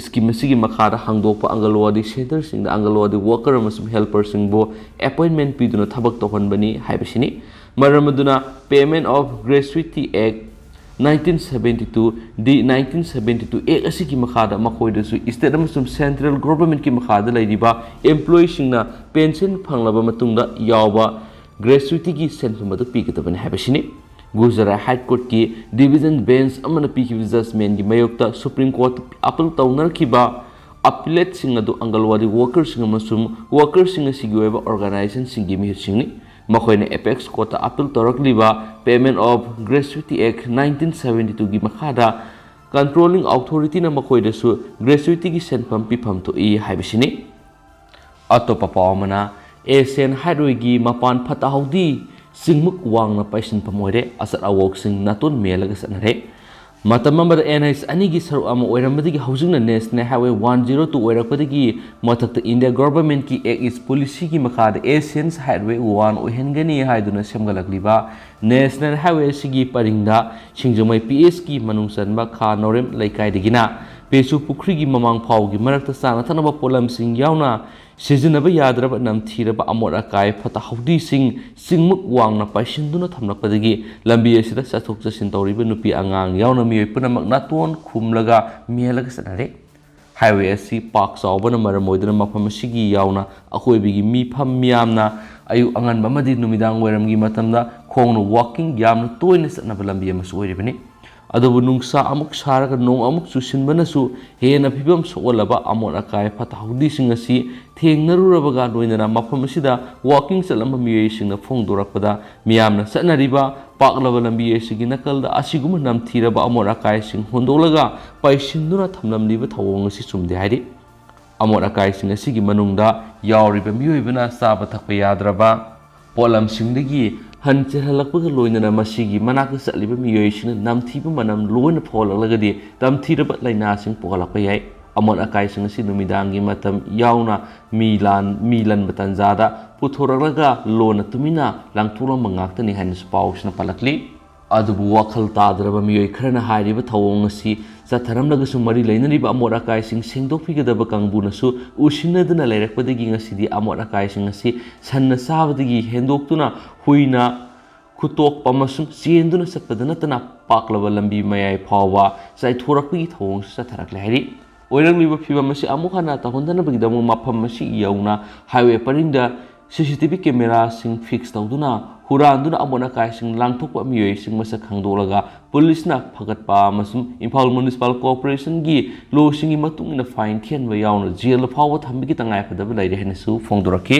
ꯁ꯭ꯀꯤꯝ ꯑꯁꯤꯒꯤ ꯃꯈꯥꯗ ꯍꯥꯡꯗꯣꯛꯄ ꯑꯪꯒꯜꯋꯥꯗꯤ ꯁꯦꯟꯇꯔꯁꯤꯡꯗ ꯑꯪꯒꯜꯋꯥꯗꯤ ꯋꯥꯀꯔ ꯑꯃꯁꯨꯡ ꯍꯦꯜꯄꯔꯁꯤꯡꯕꯨ ꯑꯦꯄꯣꯏꯟꯠꯃꯦꯟꯠ ꯄꯤꯗꯨꯅ ꯊꯕꯛ ꯇꯧꯍꯟꯕꯅꯤ ꯍꯥꯏꯕꯁꯤꯅꯤ꯫ ꯃꯔꯝ ꯑꯗꯨꯅ Payment of Gratuity Act nineteen seventy two, the nineteen seventy two act ꯑꯁꯤꯒꯤ ꯃꯈꯥꯗ ꯃꯈꯣꯏꯗꯁꯨ ꯁ꯭ꯇꯦꯠ ꯑꯃꯁꯨꯡ ꯁꯦꯟꯇ꯭ꯔꯦꯜ ꯒꯣꯚꯔꯟꯃꯦꯟꯠꯀꯤ ꯃꯈꯥꯗ ꯂꯩꯔꯤꯕ ꯑꯦꯝꯄ꯭ꯂꯣꯌꯤꯁꯤꯡꯅ ꯄꯦꯟꯁꯟ ꯐꯪꯂꯕ ꯃꯇꯨꯡꯗ ꯌꯥꯎꯕ ꯒ꯭ꯔꯦꯆꯨꯏꯇꯤꯒꯤ ꯁꯦꯟꯐꯝ ꯑꯗꯨ ꯄꯤꯒꯗꯕꯅꯤ ꯍꯥꯏꯕꯁꯤꯅꯤ꯫ ꯒꯨꯖꯔꯥꯠ ꯍꯥꯏ ꯀꯣꯔꯠꯀꯤ ꯗꯤꯚꯤꯖꯟ ꯕꯦꯟꯆ ꯑꯃꯅ ꯄꯤꯈꯤꯕ ꯖꯖꯃꯦꯟꯒꯤ ꯃꯥꯌꯣꯛꯇ ꯁꯨꯄ꯭ꯔꯤꯝ ꯀꯣꯔꯠꯇ ꯑꯄꯤꯜ ꯇꯧꯅꯔꯛꯈꯤꯕ ꯑꯄꯤꯂꯦꯠꯁꯤꯡ ꯑꯗꯨ ꯑꯪꯒꯜꯋꯥꯗꯤ ꯋꯥꯀꯔꯁꯤꯡ ꯑꯃꯁꯨꯡ ꯋꯥꯀꯔꯁꯤꯡ ꯑꯁꯤꯒꯤ ꯑꯣꯏꯕ ꯑꯣꯔꯒꯅꯥꯏꯖꯦꯁꯟꯁꯤꯡꯒꯤ ꯃꯤꯍꯨꯠꯁꯤꯡꯅꯤ꯫ ꯃꯈꯣꯏꯅ ꯑꯦꯄꯦꯛꯁ ꯀꯣꯔꯠꯇ ꯑꯄꯤꯜ ꯇꯧꯔꯛꯂꯤꯕ Payment of Gratuity Act nineteen seventy twoꯒꯤ ꯃꯈꯥꯗ ꯀꯟꯇ꯭ꯔꯣꯂꯤꯡ ꯑꯣꯊꯣꯔꯤꯇꯤꯅ ꯃꯈꯣꯏꯗꯁꯨ ꯒ꯭ꯔꯦꯆꯨꯏꯇꯤꯒꯤ ꯁꯦꯟꯐꯝ ꯄꯤꯐꯝ ꯊꯣꯛꯏ ꯍꯥꯏꯕꯁꯤꯅꯤ꯫ ꯑꯇꯣꯞꯄ ꯄꯥꯎ ꯑꯃꯅ, ꯑꯦꯁꯤꯌꯥꯟ ꯍꯥꯏꯠꯋꯦꯒꯤ ꯃꯄꯥꯟ ꯐꯠꯇ ꯍꯥꯎꯗꯤ ꯆꯤꯡꯃꯨꯛ ꯋꯥꯡꯅ ꯄꯥꯏꯁꯤꯟꯐꯝ ꯑꯣꯏꯔꯦ꯫ ꯑꯆꯠ ꯑꯋꯣꯛꯁꯤꯡ ꯅꯥꯇꯣꯟ ꯃꯦꯜꯂꯒ ꯆꯠꯅꯔꯦ꯫ ꯃꯇꯝ ꯑꯃꯗ NH ꯑꯅꯤꯒꯤ ꯁꯔꯨꯛ ꯑꯃ ꯑꯣꯏꯔꯝꯕꯗꯒꯤ ꯍꯧꯖꯤꯛꯅ National Highway one zero two ꯑꯣꯏꯔꯛꯄꯗꯒꯤ ꯃꯊꯛꯇ ꯏꯟꯗꯤꯌꯥ ꯒꯣꯚꯔꯟꯃꯦꯟꯠꯀꯤ Act East ꯄꯣꯂꯤꯁꯤꯒꯤ ꯃꯈꯥꯗ ꯑꯦꯁꯤꯌꯥꯟ ꯍꯥꯏꯠꯋꯦ ꯋꯥꯟ ꯑꯣꯏꯍꯟꯒꯅꯤ ꯍꯥꯏꯗꯨꯅ ꯁꯦꯝꯒꯠꯂꯛꯂꯤꯕ ꯅꯦꯁꯅꯦꯜ ꯍꯥꯏꯋꯦ ꯑꯁꯤꯒꯤ ꯄꯔꯤꯡꯗ ꯁꯤꯡꯖꯃꯩ ꯄꯤ ꯑꯦꯁꯀꯤ ꯃꯅꯨꯡ ꯆꯟꯕ ꯈꯥ ꯅꯥꯎꯔꯦꯝ ꯂꯩꯀꯥꯏꯗꯒꯤꯅ ꯄꯦꯁꯨ ꯄꯨꯈ꯭ꯔꯤꯒꯤ ꯃꯃꯥꯡ ꯐꯥꯎꯒꯤ ꯃꯔꯛꯇ ꯆꯥꯅ ꯊꯛꯅꯕ ꯄꯣꯠꯂꯝꯁꯤꯡ ꯌꯥꯎꯅ ꯁꯤꯖꯤꯟꯅꯕ ꯌꯥꯗ꯭ꯔꯕ ꯅꯝꯊꯤꯔꯕ ꯑꯃꯣꯠ ꯑꯀꯥꯏ ꯐꯠꯇ ꯍꯥꯎꯗꯤꯁꯤꯡ ꯆꯤꯡꯃꯨꯛ ꯋꯥꯡꯅ ꯄꯥꯏꯁꯤꯟꯗꯨꯅ ꯊꯝꯂꯛꯄꯗꯒꯤ ꯂꯝꯕꯤ ꯑꯁꯤꯗ ꯆꯠꯊꯣꯛ ꯆꯠꯁꯤꯟ ꯇꯧꯔꯤꯕ ꯅꯨꯄꯤ ꯑꯉꯥꯡ ꯌꯥꯎꯅ ꯃꯤꯑꯣꯏ ꯄꯨꯝꯅꯃꯛ ꯅꯥꯇꯣꯟ ꯈꯨꯝꯂꯒ ꯃꯦꯜꯂꯒ ꯆꯠꯅꯔꯦ꯫ ꯍꯥꯏꯋꯦ ꯑꯁꯤ ꯄꯥꯛ ꯆꯥꯎꯕꯅ ꯃꯔꯝ ꯑꯣꯏꯗꯨꯅ ꯃꯐꯝ ꯑꯁꯤꯒꯤ ꯌꯥꯎꯅ ꯑꯀꯣꯏꯕꯒꯤ ꯃꯤꯐꯝ ꯃꯤꯌꯥꯝꯅ ꯑꯌꯨꯛ ꯑꯉꯟꯕ ꯑꯃꯗꯤ ꯅꯨꯃꯤꯗꯥꯡ ꯋꯥꯏꯔꯝꯒꯤ ꯃꯇꯝꯗ ꯈꯣꯡꯅ ꯋꯥꯀꯤꯡ ꯌꯥꯝꯅ ꯇꯣꯏꯅ ꯆꯠꯅꯕ ꯂꯝꯕꯤ ꯑꯃꯁꯨ ꯑꯣꯏꯔꯤꯕꯅꯤ꯫ ꯑꯗꯨꯕꯨ ꯅꯨꯡꯁꯥ ꯑꯃꯨꯛ ꯁꯥꯔꯒ ꯅꯣꯡ ꯑꯃꯨꯛ ꯆꯨꯁꯤꯟꯕꯅꯁꯨ ꯍꯦꯟꯅ ꯐꯤꯕꯝ ꯁꯣꯛꯍꯜꯂꯕ ꯑꯃꯣꯠ ꯑꯀꯥꯏ ꯐꯠꯇ ꯍꯥꯎꯗꯤꯁꯤꯡ ꯑꯁꯤ ꯊꯦꯡꯅꯔꯨꯔꯕꯒ ꯂꯣꯏꯅꯅ ꯃꯐꯝ ꯑꯁꯤꯗ ꯋꯥꯀꯤꯡ ꯆꯠꯂꯝꯕ ꯃꯤꯑꯣꯏꯁꯤꯡꯅ ꯐꯣꯡꯗꯣꯔꯛꯄꯗ ꯃꯤꯌꯥꯝꯅ ꯆꯠꯅꯔꯤꯕ ꯄꯥꯛꯂꯕ ꯂꯝꯕꯤ ꯑꯁꯤꯒꯤ ꯅꯥꯀꯜꯗ ꯑꯁꯤꯒꯨꯝꯕ ꯅꯝꯊꯤꯔꯕ ꯑꯃꯣꯠ ꯑꯀꯥꯏꯁꯤꯡ ꯍꯨꯟꯗꯣꯛꯂꯒ ꯄꯩꯁꯤꯟꯗꯨꯅ ꯊꯝꯂꯝꯂꯤꯕ ꯊꯧꯑꯣꯡ ꯑꯁꯤ ꯆꯨꯝꯗꯦ ꯍꯥꯏꯔꯤ꯫ ꯑꯃꯣꯠ ꯑꯀꯥꯏꯁꯤꯡ ꯑꯁꯤꯒꯤ ꯃꯅꯨꯡꯗ ꯌꯥꯎꯔꯤꯕ ꯃꯤꯑꯣꯏꯕꯅ ꯆꯥꯕ ꯊꯛꯄ ꯌꯥꯗ꯭ꯔꯕ ꯄꯣꯠꯂꯝꯁꯤꯡꯗꯒꯤ ꯍꯟ ꯆꯦꯜꯍꯜꯂꯛꯄꯒ ꯂꯣꯏꯅꯅ ꯃꯁꯤꯒꯤ ꯃꯅꯥꯛꯇ ꯆꯠꯂꯤꯕ ꯃꯤꯑꯣꯏꯁꯤꯡꯅ ꯅꯝꯊꯤꯕ ꯃꯅꯝ ꯂꯣꯏꯅ ꯐꯥꯎꯍꯜꯂꯛꯂꯒꯗꯤ ꯇꯝꯊꯤꯔꯕ ꯂꯥꯏꯅꯥꯁꯤꯡ ꯄꯣꯛꯍꯜꯂꯛꯄ ꯌꯥꯏ꯫ ꯑꯃꯣꯠ ꯑꯀꯥꯏꯁꯤꯡ ꯑꯁꯤ ꯅꯨꯃꯤꯗꯥꯡꯒꯤ ꯃꯇꯝ ꯌꯥꯎꯅ ꯃꯤ ꯂꯥꯟ-, ꯃꯤ ꯂꯟꯕ ꯇꯥꯟꯖꯥꯗ ꯄꯨꯊꯣꯔꯛꯂꯒ ꯂꯣꯟꯅ ꯇꯨꯃꯤꯟꯅ ꯂꯪꯊꯣꯛꯂꯝꯕ ꯉꯥꯛꯇꯅꯤ ꯍꯥꯏꯅꯁꯨ ꯄꯥꯎꯁꯤꯅ ꯄꯜꯂꯛꯂꯤ꯫ ꯑꯗꯨꯕꯨ ꯋꯥꯈꯜ ꯇꯥꯗ꯭ꯔꯕ ꯃꯤꯑꯣꯏ ꯈꯔꯅ ꯍꯥꯏꯔꯤꯕ ꯊꯧꯑꯣꯡ ꯑꯁꯤ ꯆꯠꯊꯔꯝꯂꯒꯁꯨ ꯃꯔꯤ ꯂꯩꯅꯔꯤꯕ ꯑꯃꯣꯠ ꯑꯀꯥꯏꯁꯤꯡ ꯁꯦꯡꯗꯣꯛꯄꯤꯒꯗꯕ ꯀꯥꯡꯕꯨꯅꯁꯨ ꯎꯁꯤꯟꯅꯗꯨꯅ ꯂꯩꯔꯛꯄꯗꯒꯤ ꯉꯁꯤꯗꯤ ꯑꯃꯣꯠ ꯑꯀꯥꯏꯁꯤꯡ ꯑꯁꯤ ꯁꯟꯅ ꯆꯥꯕꯗꯒꯤ ꯍꯦꯟꯗꯣꯛꯇꯨꯅ ꯍꯨꯏꯅ ꯈꯨꯇꯣꯛꯄ ꯑꯃꯁꯨꯡ ꯆꯦꯟꯗꯨꯅ ꯆꯠꯄꯗ ꯅꯠꯇꯅ ꯄꯥꯛꯂꯕ ꯂꯝꯕꯤ ꯃꯌꯥꯏ ꯐꯥꯎꯕ ꯆꯥꯏꯊꯣꯔꯛꯄꯒꯤ ꯊꯧꯑꯣꯡꯁꯨ ꯆꯠꯊꯔꯛꯂꯦ ꯍꯥꯏꯔꯤ꯫ ꯑꯣꯏꯔꯛꯂꯤꯕ ꯐꯤꯕꯝ ꯑꯁꯤ ꯑꯃꯨꯛ ꯍꯟꯅ ꯇꯧꯍꯟꯗꯅꯕꯒꯤꯗꯃꯛ ꯃꯐꯝ ꯑꯁꯤ ꯌꯧꯅ ꯍꯥꯏꯋꯦ ꯄꯔꯤꯡꯗ CCTV cameraꯁꯤꯡ fix ꯇꯧꯗꯨꯅ ꯍꯨꯔꯥꯟꯗꯨꯅ ꯑꯃꯣꯠ ꯑꯀꯥꯏꯁꯤꯡ ꯂꯪꯊꯣꯛꯄ ꯃꯤꯑꯣꯏꯁꯤꯡ ꯃꯁꯛ ꯈꯪꯗꯣꯛꯂꯒ ꯄꯨꯂꯤꯁꯅ ꯐꯒꯠꯄ ꯑꯃꯁꯨꯡ ꯏꯝꯐꯥꯜ Municipal Corporationꯒꯤ lawꯁꯤꯡꯒꯤ ꯃꯇꯨꯡ ꯏꯟꯅ fine ꯊꯤꯍꯟꯕ ꯌꯥꯎꯅ ꯖꯦꯜꯗ ꯐꯥꯎꯕ ꯊꯝꯕꯒꯤ ꯇꯉꯥꯏꯐꯗꯕ ꯂꯩꯔꯦ ꯍꯥꯏꯅꯁꯨ ꯐꯣꯡꯗꯣꯔꯛꯈꯤ꯫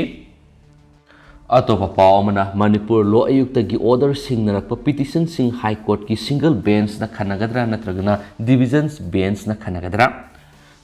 ꯑꯇꯣꯞꯄ ꯄꯥꯎ ꯑꯃꯅ, ꯃꯅꯤꯄꯨꯔ ꯂꯣ ꯑꯌꯨꯛꯇꯒꯤ order ꯁꯤꯡꯅꯔꯛꯄ petition ꯁꯤꯡ High Court ꯀꯤ single bench ꯅ ꯈꯟꯅꯒꯗ꯭ꯔꯥ ꯅꯠꯇ꯭ꯔꯒꯅ division bench ꯅ ꯈꯟꯅꯒꯗ꯭ꯔꯥ?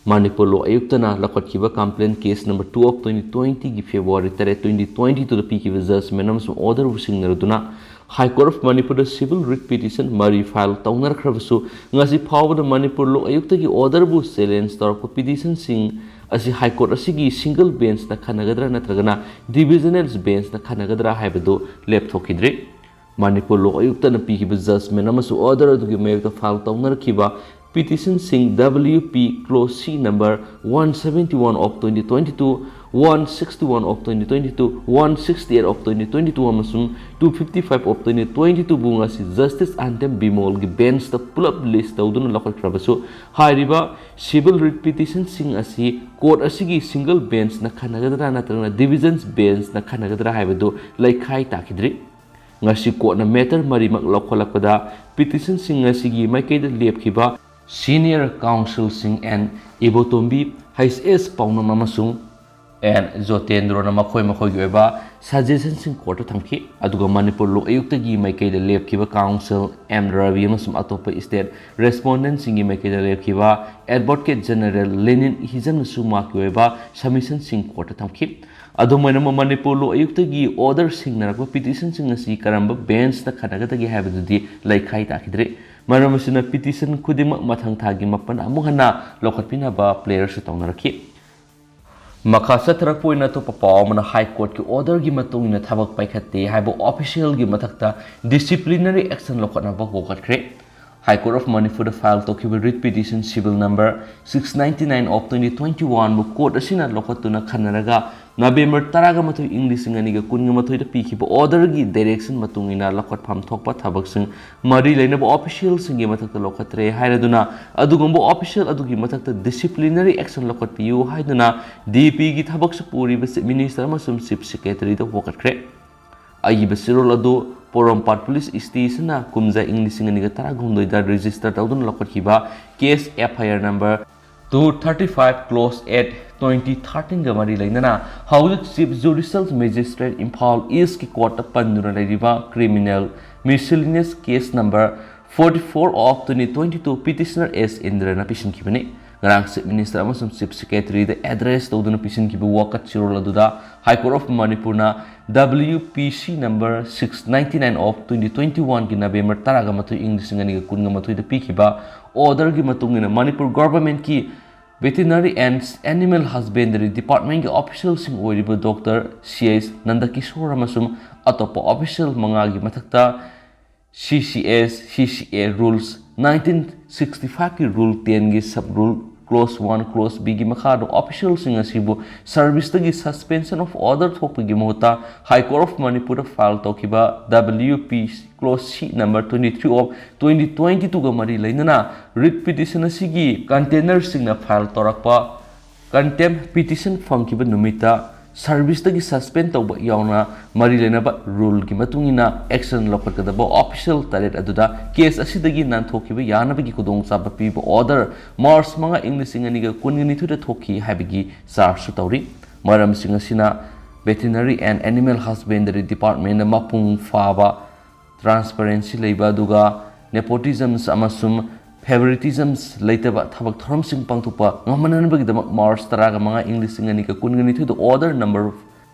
ꯃꯅꯤꯄꯨꯔ ꯂꯣ ꯑꯌꯨꯛꯇꯅ ꯂꯧꯈꯠꯈꯤꯕ complaint case number two of twenty twenty ꯒꯤ February ꯇꯔꯦꯠ, twenty twenty two ꯗ ꯄꯤꯈꯤꯕ judgment ꯑꯃꯁꯨꯡ order ꯕꯨ ꯁꯤꯡꯅꯔꯗꯨꯅ High Court of ꯃꯅꯤꯄꯨꯔꯗ civil writ petition ꯃꯔꯤ file ꯇꯧꯅꯔꯛꯈ꯭ꯔꯕꯁꯨ, ꯉꯁꯤ ꯐꯥꯎꯕꯗ ꯃꯅꯤꯄꯨꯔ ꯂꯣ ꯑꯌꯨꯛꯇꯒꯤ order ꯕꯨ challenge ꯇꯧꯔꯛꯄ petition ꯁꯤꯡ ꯑꯁꯤ High Court ꯑꯁꯤꯒꯤ single bench ꯅ ꯈꯟꯅꯒꯗ꯭ꯔꯥ ꯅꯠꯇ꯭ꯔꯒꯅ divisional bench ꯅ ꯈꯟꯅꯒꯗ꯭ꯔꯥ ꯍꯥꯏꯕꯗꯨ ꯂꯦꯞꯊꯣꯛꯈꯤꯗ꯭ꯔꯤ꯫ ꯃꯅꯤꯄꯨꯔ ꯂꯣ ꯑꯌꯨꯛꯇꯅ ꯄꯤꯈꯤꯕ judgment ꯑꯃꯁꯨꯡ order ꯑꯗꯨꯒꯤ ꯃꯥꯌꯣꯛꯇ file ꯇꯧꯅꯔꯛꯈꯤꯕ petition ꯁꯤꯡ W P clause C number one seventy one of twenty twenty two, one sixty one of twenty twenty two, one sixty eight of twenty twenty two ꯑꯃꯁꯨꯡ two fifty five of twenty twenty two ꯕꯨ ꯉꯁꯤ Justice ꯑꯥꯟꯇꯦꯝ ꯕꯤꯃꯣꯜꯒꯤ bench ꯇ ꯄꯨꯂꯞ list ꯇꯧꯗꯨꯅ ꯂꯧꯈꯠꯈ꯭ꯔꯕꯁꯨ, ꯍꯥꯏꯔꯤꯕ civil writ petition ꯁꯤꯡ ꯑꯁꯤ court ꯑꯁꯤꯒꯤ single bench ꯅ ꯈꯟꯅꯒꯗ꯭ꯔꯥ ꯅꯠꯇ꯭ꯔꯒꯅ division bench ꯅ ꯈꯟꯅꯒꯗ꯭ꯔꯥ ꯍꯥꯏꯕꯗꯨ ꯂꯩꯈꯥꯏ ꯇꯥꯈꯤꯗ꯭ꯔꯤ꯫ ꯉꯁꯤ court ꯅ matter ꯃꯔꯤꯃꯛ ꯂꯧꯈꯠꯂꯛꯄꯗ petition ꯁꯤꯡ ꯑꯁꯤꯒꯤ ꯃꯥꯏꯀꯩꯗ ꯂꯦꯞꯈꯤꯕ senior counsel ꯁꯤꯡ N ꯏꯕꯣꯇꯣꯝꯕꯤ, H S ꯄꯥꯎꯅꯝ ꯑꯃꯁꯨꯡ N ꯖꯣꯇꯦꯟꯗ꯭ꯔꯣꯅ ꯃꯈꯣꯏ ꯃꯈꯣꯏꯒꯤ ꯑꯣꯏꯕ suggestion ꯁꯤꯡ court ꯇ ꯊꯝꯈꯤ꯫ ꯑꯗꯨꯒ ꯃꯅꯤꯄꯨꯔ ꯂꯣ ꯑꯌꯨꯛꯇꯒꯤ ꯃꯥꯏꯀꯩꯗ ꯂꯦꯞꯈꯤꯕ counsel M ꯔꯕꯤ ꯑꯃꯁꯨꯡ ꯑꯇꯣꯞꯄ state respondent ꯁꯤꯡꯒꯤ ꯃꯥꯏꯀꯩꯗ ꯂꯦꯞꯈꯤꯕ Advocate General ꯂꯦꯅꯤꯟ ꯍꯤꯖꯝꯅꯁꯨ ꯃꯍꯥꯛꯀꯤ ꯑꯣꯏꯕ submission ꯁꯤꯡ court ꯇ ꯊꯝꯈꯤ꯫ ꯑꯗꯨꯝ ꯑꯣꯏꯅꯃꯛ, ꯃꯅꯤꯄꯨꯔ ꯂꯣ ꯑꯌꯨꯛꯇꯒꯤ order ꯁꯤꯡꯅꯔꯛꯄ petition ꯁꯤꯡ ꯑꯁꯤ ꯀꯔꯝꯕ bench ꯇ ꯈꯟꯅꯒꯗꯒꯦ ꯍꯥꯏꯕꯗꯨꯗꯤ ꯂꯩꯈꯥꯏ ꯇꯥꯈꯤꯗ꯭ꯔꯤ꯫ ꯃꯔꯝ ꯑꯁꯤꯅ, petition ꯈꯨꯗꯤꯡꯃꯛ ꯃꯊꯪ ꯊꯥꯒꯤ ꯃꯥꯄꯟ ꯑꯃꯨꯛ ꯍꯟꯅ ꯂꯧꯈꯠꯄꯤꯅꯕ prayer ꯁꯨ ꯇꯧꯅꯔꯛꯈꯤ꯫ ꯃꯈꯥ ꯆꯠꯊꯔꯛꯄ ꯑꯣꯏꯅ ꯑꯇꯣꯞꯄ ꯄꯥꯎ ꯑꯃꯅ, High Court ꯀꯤ order ꯒꯤ ꯃꯇꯨꯡ ꯏꯟꯅ ꯊꯕꯛ ꯄꯥꯏꯈꯠꯇꯦ ꯍꯥꯏꯕ official ꯒꯤ ꯃꯊꯛꯇ disciplinary action ꯂꯧꯈꯠꯅꯕ ꯍꯧꯒꯠꯈ꯭ꯔꯦ꯫ High Court of ꯃꯅꯤꯄꯨꯔꯗ file ꯇꯧꯈꯤꯕ writ petition civil number six ninety nine of twenty twenty one ꯕꯨ court ꯑꯁꯤꯅ ꯂꯧꯈꯠꯇꯨꯅ ꯈꯟꯅꯔꯒ, ꯅꯕꯦꯝꯕꯔ ꯇꯔꯥꯃꯥꯊꯣꯏ, ꯏꯪ ꯂꯤꯁꯤꯡ ꯑꯅꯤꯒ ꯀꯨꯟꯒ ꯃꯥꯊꯣꯏꯗ ꯄꯤꯈꯤꯕ order ꯒꯤ direction ꯃꯇꯨꯡ ꯏꯟꯅ ꯂꯧꯈꯠꯐꯝ ꯊꯣꯛꯄ ꯊꯕꯛꯁꯤꯡ ꯃꯔꯤ ꯂꯩꯅꯕ official ꯁꯤꯡꯒꯤ ꯃꯊꯛꯇ ꯂꯧꯈꯠꯇ꯭ꯔꯦ ꯍꯥꯏꯔꯗꯨꯅ, ꯑꯗꯨꯒꯨꯝꯕ official ꯑꯗꯨꯒꯤ ꯃꯊꯛꯇ disciplinary action ꯂꯧꯈꯠꯄꯤꯌꯨ ꯍꯥꯏꯗꯨꯅ D P ꯒꯤ ꯊꯕꯛꯁꯨ ꯄꯨꯔꯤꯕ Chief Minister ꯑꯃꯁꯨꯡ Chief Secretary ꯗ ꯍꯣꯒꯠꯈ꯭ꯔꯦ꯫ ꯑꯏꯕ ꯆꯦꯔꯣꯜ ꯑꯗꯨ ꯄꯣꯔꯣꯝꯄꯥꯠ Police Station ꯅ ꯀꯨꯝꯖꯥ ꯏꯪ ꯂꯤꯁꯤꯡ ꯑꯅꯤꯒ ꯇꯔꯥꯍꯨꯝꯗꯣꯏꯗ register ꯇꯧꯗꯨꯅ ꯂꯧꯈꯠꯈꯤꯕ case F I R number two thirty five clause eight twenty ꯊꯥꯔꯇꯤꯟꯒ ꯃꯔꯤ ꯂꯩꯅꯅ ꯍꯧꯖꯤꯛ Chief Judicial Magistrate Imphal Eastꯀꯤ courtꯇ ꯄꯟꯗꯨꯅ ꯂꯩꯔꯤꯕ criminal miscellaneous case number forty four of twenty twenty two petitioner S ꯏꯟꯗ꯭ꯔꯅ ꯄꯤꯁꯤꯟꯈꯤꯕꯅꯤ꯫ ꯉꯔꯥꯡ Chief Minister ꯑꯃꯁꯨꯡ Chief Secretaryꯗ address ꯇꯧꯗꯨꯅ ꯄꯤꯁꯤꯟꯈꯤꯕ ꯋꯥꯀꯠ ꯆꯤꯔꯣꯜ ꯑꯗꯨꯗ High Court of Manipurꯅ W P C number six ninety nine of twenty twenty oneꯒꯤ November ꯇꯔꯥꯒ ꯃꯥꯊꯣꯏ ꯏꯪ ꯂꯤꯁꯤꯡ ꯑꯅꯤꯒ ꯀꯨꯟꯒ ꯃꯥꯊꯣꯏꯗ ꯄꯤꯈꯤꯕ orderꯒꯤ ꯃꯇꯨꯡ ꯏꯟꯅ Manipur governmentꯀꯤ Veterinary and Animal Husbandry Departmentꯀꯤ officialꯁꯤꯡ ꯑꯣꯏꯔꯤꯕ Doctor C H ꯅꯟꯗꯀꯤꯁꯣꯔ ꯑꯃꯁꯨꯡ ꯑꯇꯣꯞꯄ official ꯃꯉꯥꯒꯤ ꯃꯊꯛꯇ C C S, C C A rules nineteen sixty fiveꯀꯤ rule tenꯒꯤ sub rule clause one, clause Bꯒꯤ ꯃꯈꯥꯗ officialꯁꯤꯡ ꯑꯁꯤꯕꯨ serviceꯇꯒꯤ suspension of order ꯊꯣꯛꯄꯒꯤ ꯃꯍꯨꯠꯇ High Court of Manipurꯗ file ꯇꯧꯈꯤꯕ W P clause C number twenty three of twenty twenty twoꯒ ꯃꯔꯤ ꯂꯩꯅꯅ writ petition ꯑꯁꯤꯒꯤ containerꯁꯤꯡꯅ file ꯇꯧꯔꯛꯄ contempt petition ꯐꯪꯈꯤꯕ ꯅꯨꯃꯤꯠꯇ serviceꯇꯒꯤ suspend ꯇꯧꯕ ꯌꯥꯎꯅ ꯃꯔꯤ ꯂꯩꯅꯕ ruleꯒꯤ ꯃꯇꯨꯡ ꯏꯟꯅ action ꯂꯧꯈꯠꯀꯗꯕ official ꯇꯔꯦꯠ ꯑꯗꯨꯗ case ꯑꯁꯤꯗꯒꯤ ꯅꯥꯟꯊꯣꯛꯈꯤꯕ ꯌꯥꯅꯕꯒꯤ ꯈꯨꯗꯣꯡꯆꯥꯕ ꯄꯤꯕ order March ꯃꯉꯥ ꯏꯪ ꯂꯤꯁꯤꯡ ꯑꯅꯤꯒ ꯀꯨꯟꯒ ꯅꯤꯊꯣꯏꯗ ꯊꯣꯛꯈꯤ ꯍꯥꯏꯕꯒꯤ chargeꯁꯨ ꯇꯧꯔꯤ꯫ ꯃꯔꯝꯁꯤꯡ ꯑꯁꯤꯅ Veterinary and Animal Husbandry Departmentꯅ ꯃꯄꯨꯡ ꯐꯥꯕ transparency ꯂꯩꯕ ꯑꯗꯨꯒ nepotisms ꯑꯃꯁꯨꯡ favoritisms ꯂꯩꯇꯕ ꯊꯕꯛ ꯊꯧꯔꯝꯁꯤꯡ ꯄꯥꯡꯊꯣꯛꯄ ꯉꯝꯍꯟꯅꯕꯒꯤꯗꯃꯛ March ꯇꯔꯥꯒ ꯃꯉꯥ ꯏꯪ ꯂꯤꯁꯤꯡ ꯑꯅꯤꯒ ꯀꯨꯟꯒ ꯅꯤꯊꯣꯏꯗ order number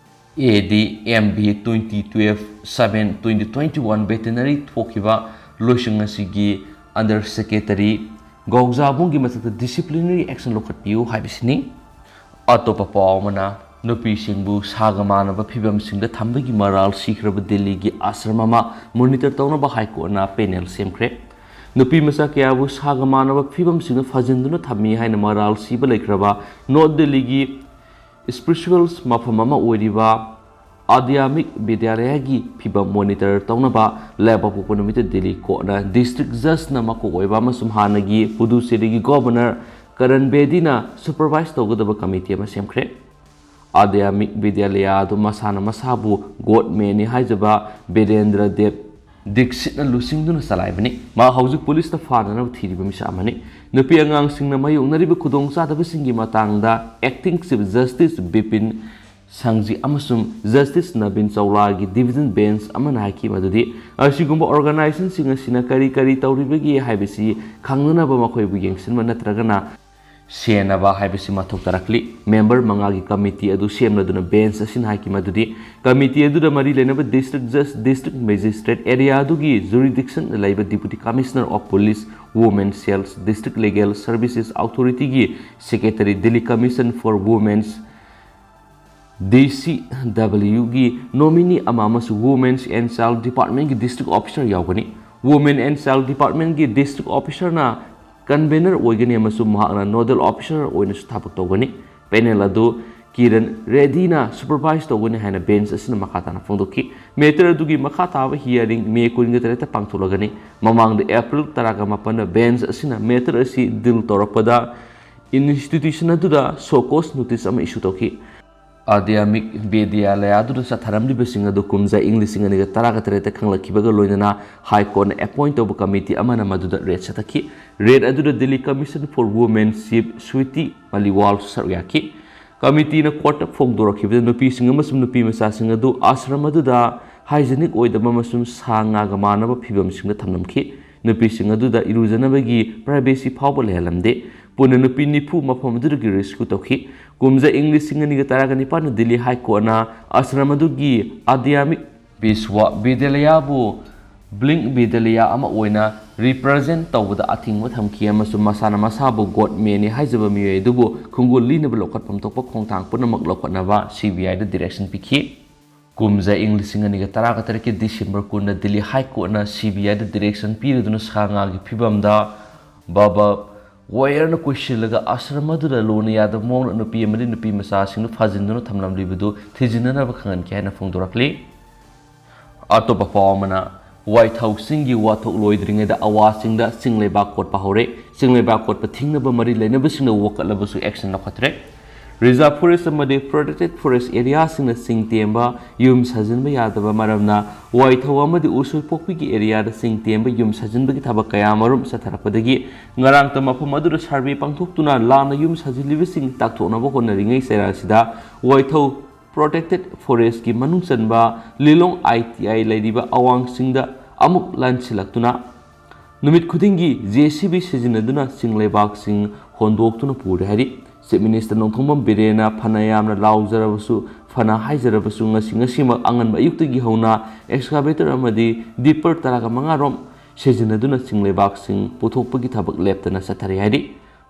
A D M B twenty twelve seven twenty twenty one veterinary ꯊꯣꯛꯈꯤꯕ ꯂꯣꯏꯁꯪ ꯑꯁꯤꯒꯤ under secretary ꯒꯧꯖꯥꯕꯨꯡꯒꯤ ꯃꯊꯛꯇ disciplinary action ꯂꯧꯈꯠꯄꯤꯌꯨ ꯍꯥꯏꯕꯁꯤꯅꯤ꯫ ꯑꯇꯣꯞꯄ ꯄꯥꯎ ꯑꯃꯅ, ꯅꯨꯄꯤꯁꯤꯡꯕꯨ ꯁꯥꯒ ꯃꯥꯟꯅꯕ ꯐꯤꯕꯝꯁꯤꯡꯗ ꯊꯝꯕꯒꯤ ꯃꯔꯥꯜ ꯁꯤꯈ꯭ꯔꯕ ꯗꯤꯜꯂꯤꯒꯤ ꯑꯥꯁ꯭ꯔꯝ ꯑꯃ monitor ꯇꯧꯅꯕ High Courtꯅ panel ꯁꯦꯝꯈ꯭ꯔꯦ꯫ ꯅꯨꯄꯤ ꯃꯆꯥ ꯀꯌꯥꯕꯨ ꯁꯥꯒ ꯃꯥꯟꯅꯕ ꯐꯤꯕꯝꯁꯤꯡꯗ ꯐꯥꯖꯤꯟꯗꯨꯅ ꯊꯝꯃꯤ ꯍꯥꯏꯅ ꯃꯔꯥꯜ ꯁꯤꯕ ꯂꯩꯈ꯭ꯔꯕ North Delhiꯒꯤ spiritual ꯃꯐꯝ ꯑꯃ ꯑꯣꯏꯔꯤꯕ ꯑꯙ꯭ꯌꯥꯃꯤꯛ ꯕꯤꯗ꯭ꯌꯥꯂꯌꯒꯤ ꯐꯤꯕꯝ monitor ꯇꯧꯅꯕ ꯂꯩꯕꯥꯛꯄꯣꯛꯄ ꯅꯨꯃꯤꯠꯇ ꯗꯤꯜꯂꯤ courtꯅ district judgeꯅ ꯃꯀꯣꯛ ꯑꯣꯏꯕ ꯑꯃꯁꯨꯡ ꯍꯥꯟꯅꯒꯤ ꯄꯨꯗꯨꯆꯦꯔꯤꯒꯤ governor ꯀꯔꯟ ꯕꯦꯗꯤꯅ supervise ꯇꯧꯒꯗꯕ committee ꯑꯃ ꯁꯦꯝꯈ꯭ꯔꯦ꯫ ꯑꯙ꯭ꯌꯥꯃꯤꯛ ꯕꯤꯗ꯭ꯌꯥꯂꯌ ꯑꯗꯨ ꯃꯁꯥꯅ ꯃꯁꯥꯕꯨ God manꯅꯤ ꯍꯥꯏꯖꯕ ꯕꯤꯔꯦꯟꯗ꯭ꯔ ꯗꯦꯕ ꯗꯤꯛꯁꯤꯠꯅ ꯂꯨꯆꯤꯡꯗꯨꯅ ꯆꯂꯥꯏꯕꯅꯤ꯫ ꯃꯍꯥꯛ ꯍꯧꯖꯤꯛ ꯄꯨꯂꯤꯁꯇ ꯐꯥꯅꯅꯕ ꯊꯤꯔꯤꯕ ꯃꯤꯁꯛ ꯑꯃꯅꯤ꯫ ꯅꯨꯄꯤ ꯑꯉꯥꯡꯁꯤꯡꯅ ꯃꯥꯌꯣꯛꯅꯔꯤꯕ ꯈꯨꯗꯣꯡꯆꯥꯗꯕꯁꯤꯡꯒꯤ ꯃꯇꯥꯡꯗ Acting Chief Justice ꯕꯤꯄꯤꯟ ꯁꯪꯖꯤ ꯑꯃꯁꯨꯡ Justice ꯅꯕꯤꯟ ꯆꯧꯂꯥꯒꯤ division bench ꯑꯃꯅ ꯍꯥꯏꯈꯤ ꯃꯗꯨꯗꯤ ꯑꯁꯤꯒꯨꯝꯕ organizationꯁꯤꯡ ꯑꯁꯤꯅ ꯀꯔꯤ ꯀꯔꯤ ꯇꯧꯔꯤꯕꯒꯦ ꯍꯥꯏꯕꯁꯤ ꯈꯪꯅꯅꯕ ꯃꯈꯣꯏꯕꯨ ꯌꯦꯡꯁꯤꯟꯕ ꯅꯠꯇ꯭ꯔꯒꯅ ꯁꯦꯟꯅꯕ ꯍꯥꯏꯕꯁꯤ ꯃꯊꯧ ꯇꯥꯔꯛꯂꯤ꯫ Member ꯃꯉꯥꯒꯤ committee ꯑꯗꯨ ꯁꯦꯝꯂꯗꯨꯅ bench ꯑꯁꯤꯅ ꯍꯥꯏꯈꯤ ꯃꯗꯨꯗꯤ committee ꯑꯗꯨꯗ ꯃꯔꯤ ꯂꯩꯅꯕ district judge, district magistrate, area ꯑꯗꯨꯒꯤ jurisdiction ꯂꯩꯕ Deputy Commissioner of Police, Women Cells, District Legal Services Authorityꯒꯤ Secretary, Delhi Commission for Women's DCWꯒꯤ nominee ꯑꯃ ꯑꯃꯁꯨꯡ Women's and Child Departmentꯀꯤ district officer ꯌꯥꯎꯒꯅꯤ꯫ Women and Child Departmentꯀꯤ district officerꯅ convener ꯑꯣꯏꯒꯅꯤ ꯑꯃꯁꯨꯡ ꯃꯍꯥꯛꯅ nodal officer ꯑꯣꯏꯅꯁꯨ ꯊꯕꯛ ꯇꯧꯒꯅꯤ꯫ Panel ꯑꯗꯨ ꯀꯤꯔꯟ ꯔꯦꯗꯤꯅ supervise ꯇꯧꯒꯅꯤ ꯍꯥꯏꯅ bench ꯑꯁꯤꯅ ꯃꯈꯥ ꯇꯥꯅ ꯐꯣꯡꯗꯣꯛꯈꯤ꯫ Matter ꯑꯗꯨꯒꯤ ꯃꯈꯥ ꯇꯥꯕ hearing May ꯀꯨꯟꯒ ꯇꯔꯦꯠꯇ ꯄꯥꯡꯊꯣꯛꯂꯒꯅꯤ꯫ ꯃꯃꯥꯡꯗ April ꯇꯔꯥꯒ ꯃꯥꯄꯟꯗ bench ꯑꯁꯤꯅ matter ꯑꯁꯤ deal ꯇꯧꯔꯛꯄꯗ institution ꯑꯗꯨꯗ show cause notice ꯑꯃ issue ꯇꯧꯈꯤ꯫ ꯑꯗ꯭ꯌꯥꯃꯤꯛ ꯕꯤꯗ꯭ꯌꯥꯂꯌꯥꯗꯨꯗ ꯆꯠꯊꯔꯝꯂꯤꯕꯁꯤꯡ ꯑꯗꯨ ꯀꯨꯝꯖꯥ ꯏꯪ ꯂꯤꯁꯤꯡ ꯑꯅꯤꯒ ꯇꯔꯥꯒ ꯇꯔꯦꯠꯇ ꯈꯪꯂꯛꯈꯤꯕꯒ ꯂꯣꯏꯅꯅ High Courtꯅ appoint ꯇꯧꯕ committee ꯑꯃꯅ ꯃꯗꯨꯗ raid ꯆꯠꯊꯈꯤ꯫ Raid ꯑꯗꯨꯗ Delhi Commission for Women Chief Sweety Maliwalꯁꯨ ꯁꯔꯨꯛ ꯌꯥꯈꯤ꯫ Committeeꯅ courtꯇ ꯐꯣꯡꯗꯣꯔꯛꯈꯤꯕꯗ ꯅꯨꯄꯤꯁꯤꯡ ꯑꯃꯁꯨꯡ ꯅꯨꯄꯤ ꯃꯆꯥꯁꯤꯡ ꯑꯗꯨ ꯑꯥꯁ꯭ꯔꯝ ꯑꯗꯨꯗ hygienic ꯑꯣꯏꯗꯕ ꯑꯃꯁꯨꯡ ꯁꯥ ꯉꯥꯒ ꯃꯥꯟꯅꯕ ꯐꯤꯚꯝꯁꯤꯡꯗ ꯊꯝꯂꯝꯈꯤ꯫ ꯅꯨꯄꯤꯁꯤꯡ ꯑꯗꯨꯗ ꯏꯔꯨꯖꯅꯕꯒꯤ privacy ꯐꯥꯎꯕ ꯂꯩꯍꯜꯂꯝꯗꯦ꯫ ꯄꯨꯟꯅ ꯅꯨꯄꯤ ꯅꯤꯐꯨ ꯃꯐꯝ ꯑꯗꯨꯗꯒꯤ rescue ꯇꯧꯈꯤ꯫ ꯀꯨꯝꯖꯥ ꯏꯪ ꯂꯤꯁꯤꯡ ꯑꯅꯤꯒ ꯇꯔꯥꯒ ꯅꯤꯄꯥꯟꯗ Delhi High Courtꯅ ꯑꯥꯁ꯭ꯔꯝ ꯑꯗꯨꯒꯤ ꯑꯗ꯭ꯌꯥꯃꯤꯛ ꯕꯤꯁ꯭ꯋꯥ ꯕꯤꯗ꯭ꯌꯥꯂꯌꯥꯕꯨ ꯕ꯭ꯂꯤꯡ ꯕꯤꯗ꯭ꯌꯥꯂꯌꯥ ꯑꯃ ꯑꯣꯏꯅ represent ꯇꯧꯕꯗ ꯑꯊꯤꯡꯕ ꯊꯝꯈꯤ ꯑꯃꯁꯨꯡ ꯃꯁꯥꯅ ꯃꯁꯥꯕꯨ God manꯅꯤ ꯍꯥꯏꯖꯕ ꯃꯤꯑꯣꯏ ꯑꯗꯨꯕꯨ ꯈꯣꯡꯒꯨꯜ ꯂꯤꯅꯕ ꯂꯧꯈꯠꯐꯝ ꯊꯣꯛꯄ ꯈꯣꯡꯊꯥꯡ ꯄꯨꯝꯅꯃꯛ ꯂꯧꯈꯠꯅꯕ CBIꯗ direction ꯄꯤꯈꯤ꯫ ꯀꯨꯝꯖꯥ ꯏꯪ ꯂꯤꯁꯤꯡ ꯑꯅꯤꯒ ꯇꯔꯥꯒ ꯇꯔꯦꯠꯀꯤ December ꯀꯨꯟꯗ Delhi High Courtꯅ CBIꯗ direction ꯄꯤꯔꯗꯨꯅ ꯁꯥ ꯉꯥꯒꯤ ꯐꯤꯕꯝꯗ ꯕꯥꯕꯥ ꯋꯥꯌꯔꯅ ꯀꯣꯏꯁꯤꯜꯂꯒ ꯑꯥꯁ꯭ꯔꯝ ꯑꯗꯨꯗ ꯂꯣꯟꯅ ꯌꯥꯗꯕ ꯃꯑꯣꯡꯗ ꯅꯨꯄꯤ ꯑꯃꯗꯤ ꯅꯨꯄꯤ ꯃꯆꯥꯁꯤꯡꯗꯨ ꯐꯥꯖꯤꯟꯗꯨꯅ ꯊꯝꯂꯝꯂꯤꯕꯗꯨ ꯊꯤꯖꯤꯟꯅꯅꯕ ꯈꯪꯍꯟꯈꯤ ꯍꯥꯏꯅ ꯐꯣꯡꯗꯣꯔꯛꯂꯤ꯫ ꯑꯇꯣꯞꯄ ꯄꯥꯎ ꯑꯃꯅ, ꯋꯥꯏꯊꯧ ꯆꯤꯡꯒꯤ ꯋꯥꯊꯣꯛ ꯂꯣꯏꯗ꯭ꯔꯤꯉꯩꯗ ꯑꯋꯥ ꯆꯤꯡꯗ ꯆꯤꯡ ꯂꯩꯕꯥꯛ ꯀꯣꯠꯄ ꯍꯧꯔꯦ꯫ ꯆꯤꯡ ꯂꯩꯕꯥꯛ ꯀꯣꯠꯄ ꯊꯤꯡꯅꯕ ꯃꯔꯤ ꯂꯩꯅꯕꯁꯤꯡꯅ ꯋꯥꯀꯠꯂꯕꯁꯨ action ꯂꯧꯈꯠꯇ꯭ꯔꯦ꯫ Reserve forest ꯑꯃꯗꯤ protected forest areaꯁꯤꯡꯅ ꯆꯤꯡ ꯇꯦꯝꯕ, ꯌꯨꯝ ꯁꯥꯖꯤꯟꯕ ꯌꯥꯗꯕ ꯃꯔꯝꯅ ꯋꯥꯏꯊꯧ ꯑꯃꯗꯤ ꯎꯁꯣꯏꯄꯣꯛꯄꯤꯒꯤ areaꯗ ꯆꯤꯡ ꯇꯦꯝꯕ, ꯌꯨꯝ ꯁꯥꯖꯤꯟꯕꯒꯤ ꯊꯕꯛ ꯀꯌꯥ ꯑꯃꯔꯣꯝ ꯆꯠꯊꯔꯛꯄꯗꯒꯤ ꯉꯔꯥꯡꯇ ꯃꯐꯝ ꯑꯗꯨꯗ survey ꯄꯥꯡꯊꯣꯛꯇꯨꯅ ꯂꯥꯟꯅ ꯌꯨꯝ ꯁꯥꯖꯤꯜꯂꯤꯕꯁꯤꯡ ꯇꯥꯛꯊꯣꯛꯅꯕ ꯍꯣꯠꯅꯔꯤꯉꯩ ꯆꯩꯔꯥꯛ ꯑꯁꯤꯗ ꯋꯥꯏꯊꯧ protected forestꯀꯤ ꯃꯅꯨꯡ ꯆꯟꯕ ꯂꯤꯂꯣꯡ ITI ꯂꯩꯔꯤꯕ ꯑꯋꯥꯡꯁꯤꯡꯗ ꯑꯃꯨꯛ ꯂꯥꯟꯁꯤꯜꯂꯛꯇꯨꯅ ꯅꯨꯃꯤꯠ ꯈꯨꯗꯤꯡꯒꯤ JCB ꯁꯤꯖꯤꯟꯅꯗꯨꯅ ꯆꯤꯡ ꯂꯩꯕꯥꯛꯁꯤꯡ ꯍꯣꯟꯗꯣꯛꯇꯨꯅ ꯄꯨꯔꯦ ꯍꯥꯏꯔꯤ꯫ Chief Minister ꯅꯣꯡꯊꯣꯝꯕꯝ ꯕꯤꯔꯦꯟꯅ ꯐꯅ ꯌꯥꯝꯅ ꯂꯥꯎꯖꯔꯕꯁꯨ, ꯐꯅ ꯍꯥꯏꯖꯔꯕꯁꯨ, ꯉꯁꯤ, ꯉꯁꯤꯃꯛ ꯑꯉꯟꯕ ꯑꯌꯨꯛꯇꯒꯤ ꯍꯧꯅ excavator ꯑꯃꯗꯤ dipper ꯇꯔꯥꯒ ꯃꯉꯥ ꯔꯣꯝ ꯁꯤꯖꯤꯟꯅꯗꯨꯅ ꯆꯤꯡ ꯂꯩꯕꯥꯛꯁꯤꯡ ꯄꯨꯊꯣꯛꯄꯒꯤ ꯊꯕꯛ ꯂꯦꯞꯇꯅ ꯆꯠꯊꯔꯤ ꯍꯥꯏꯔꯤ꯫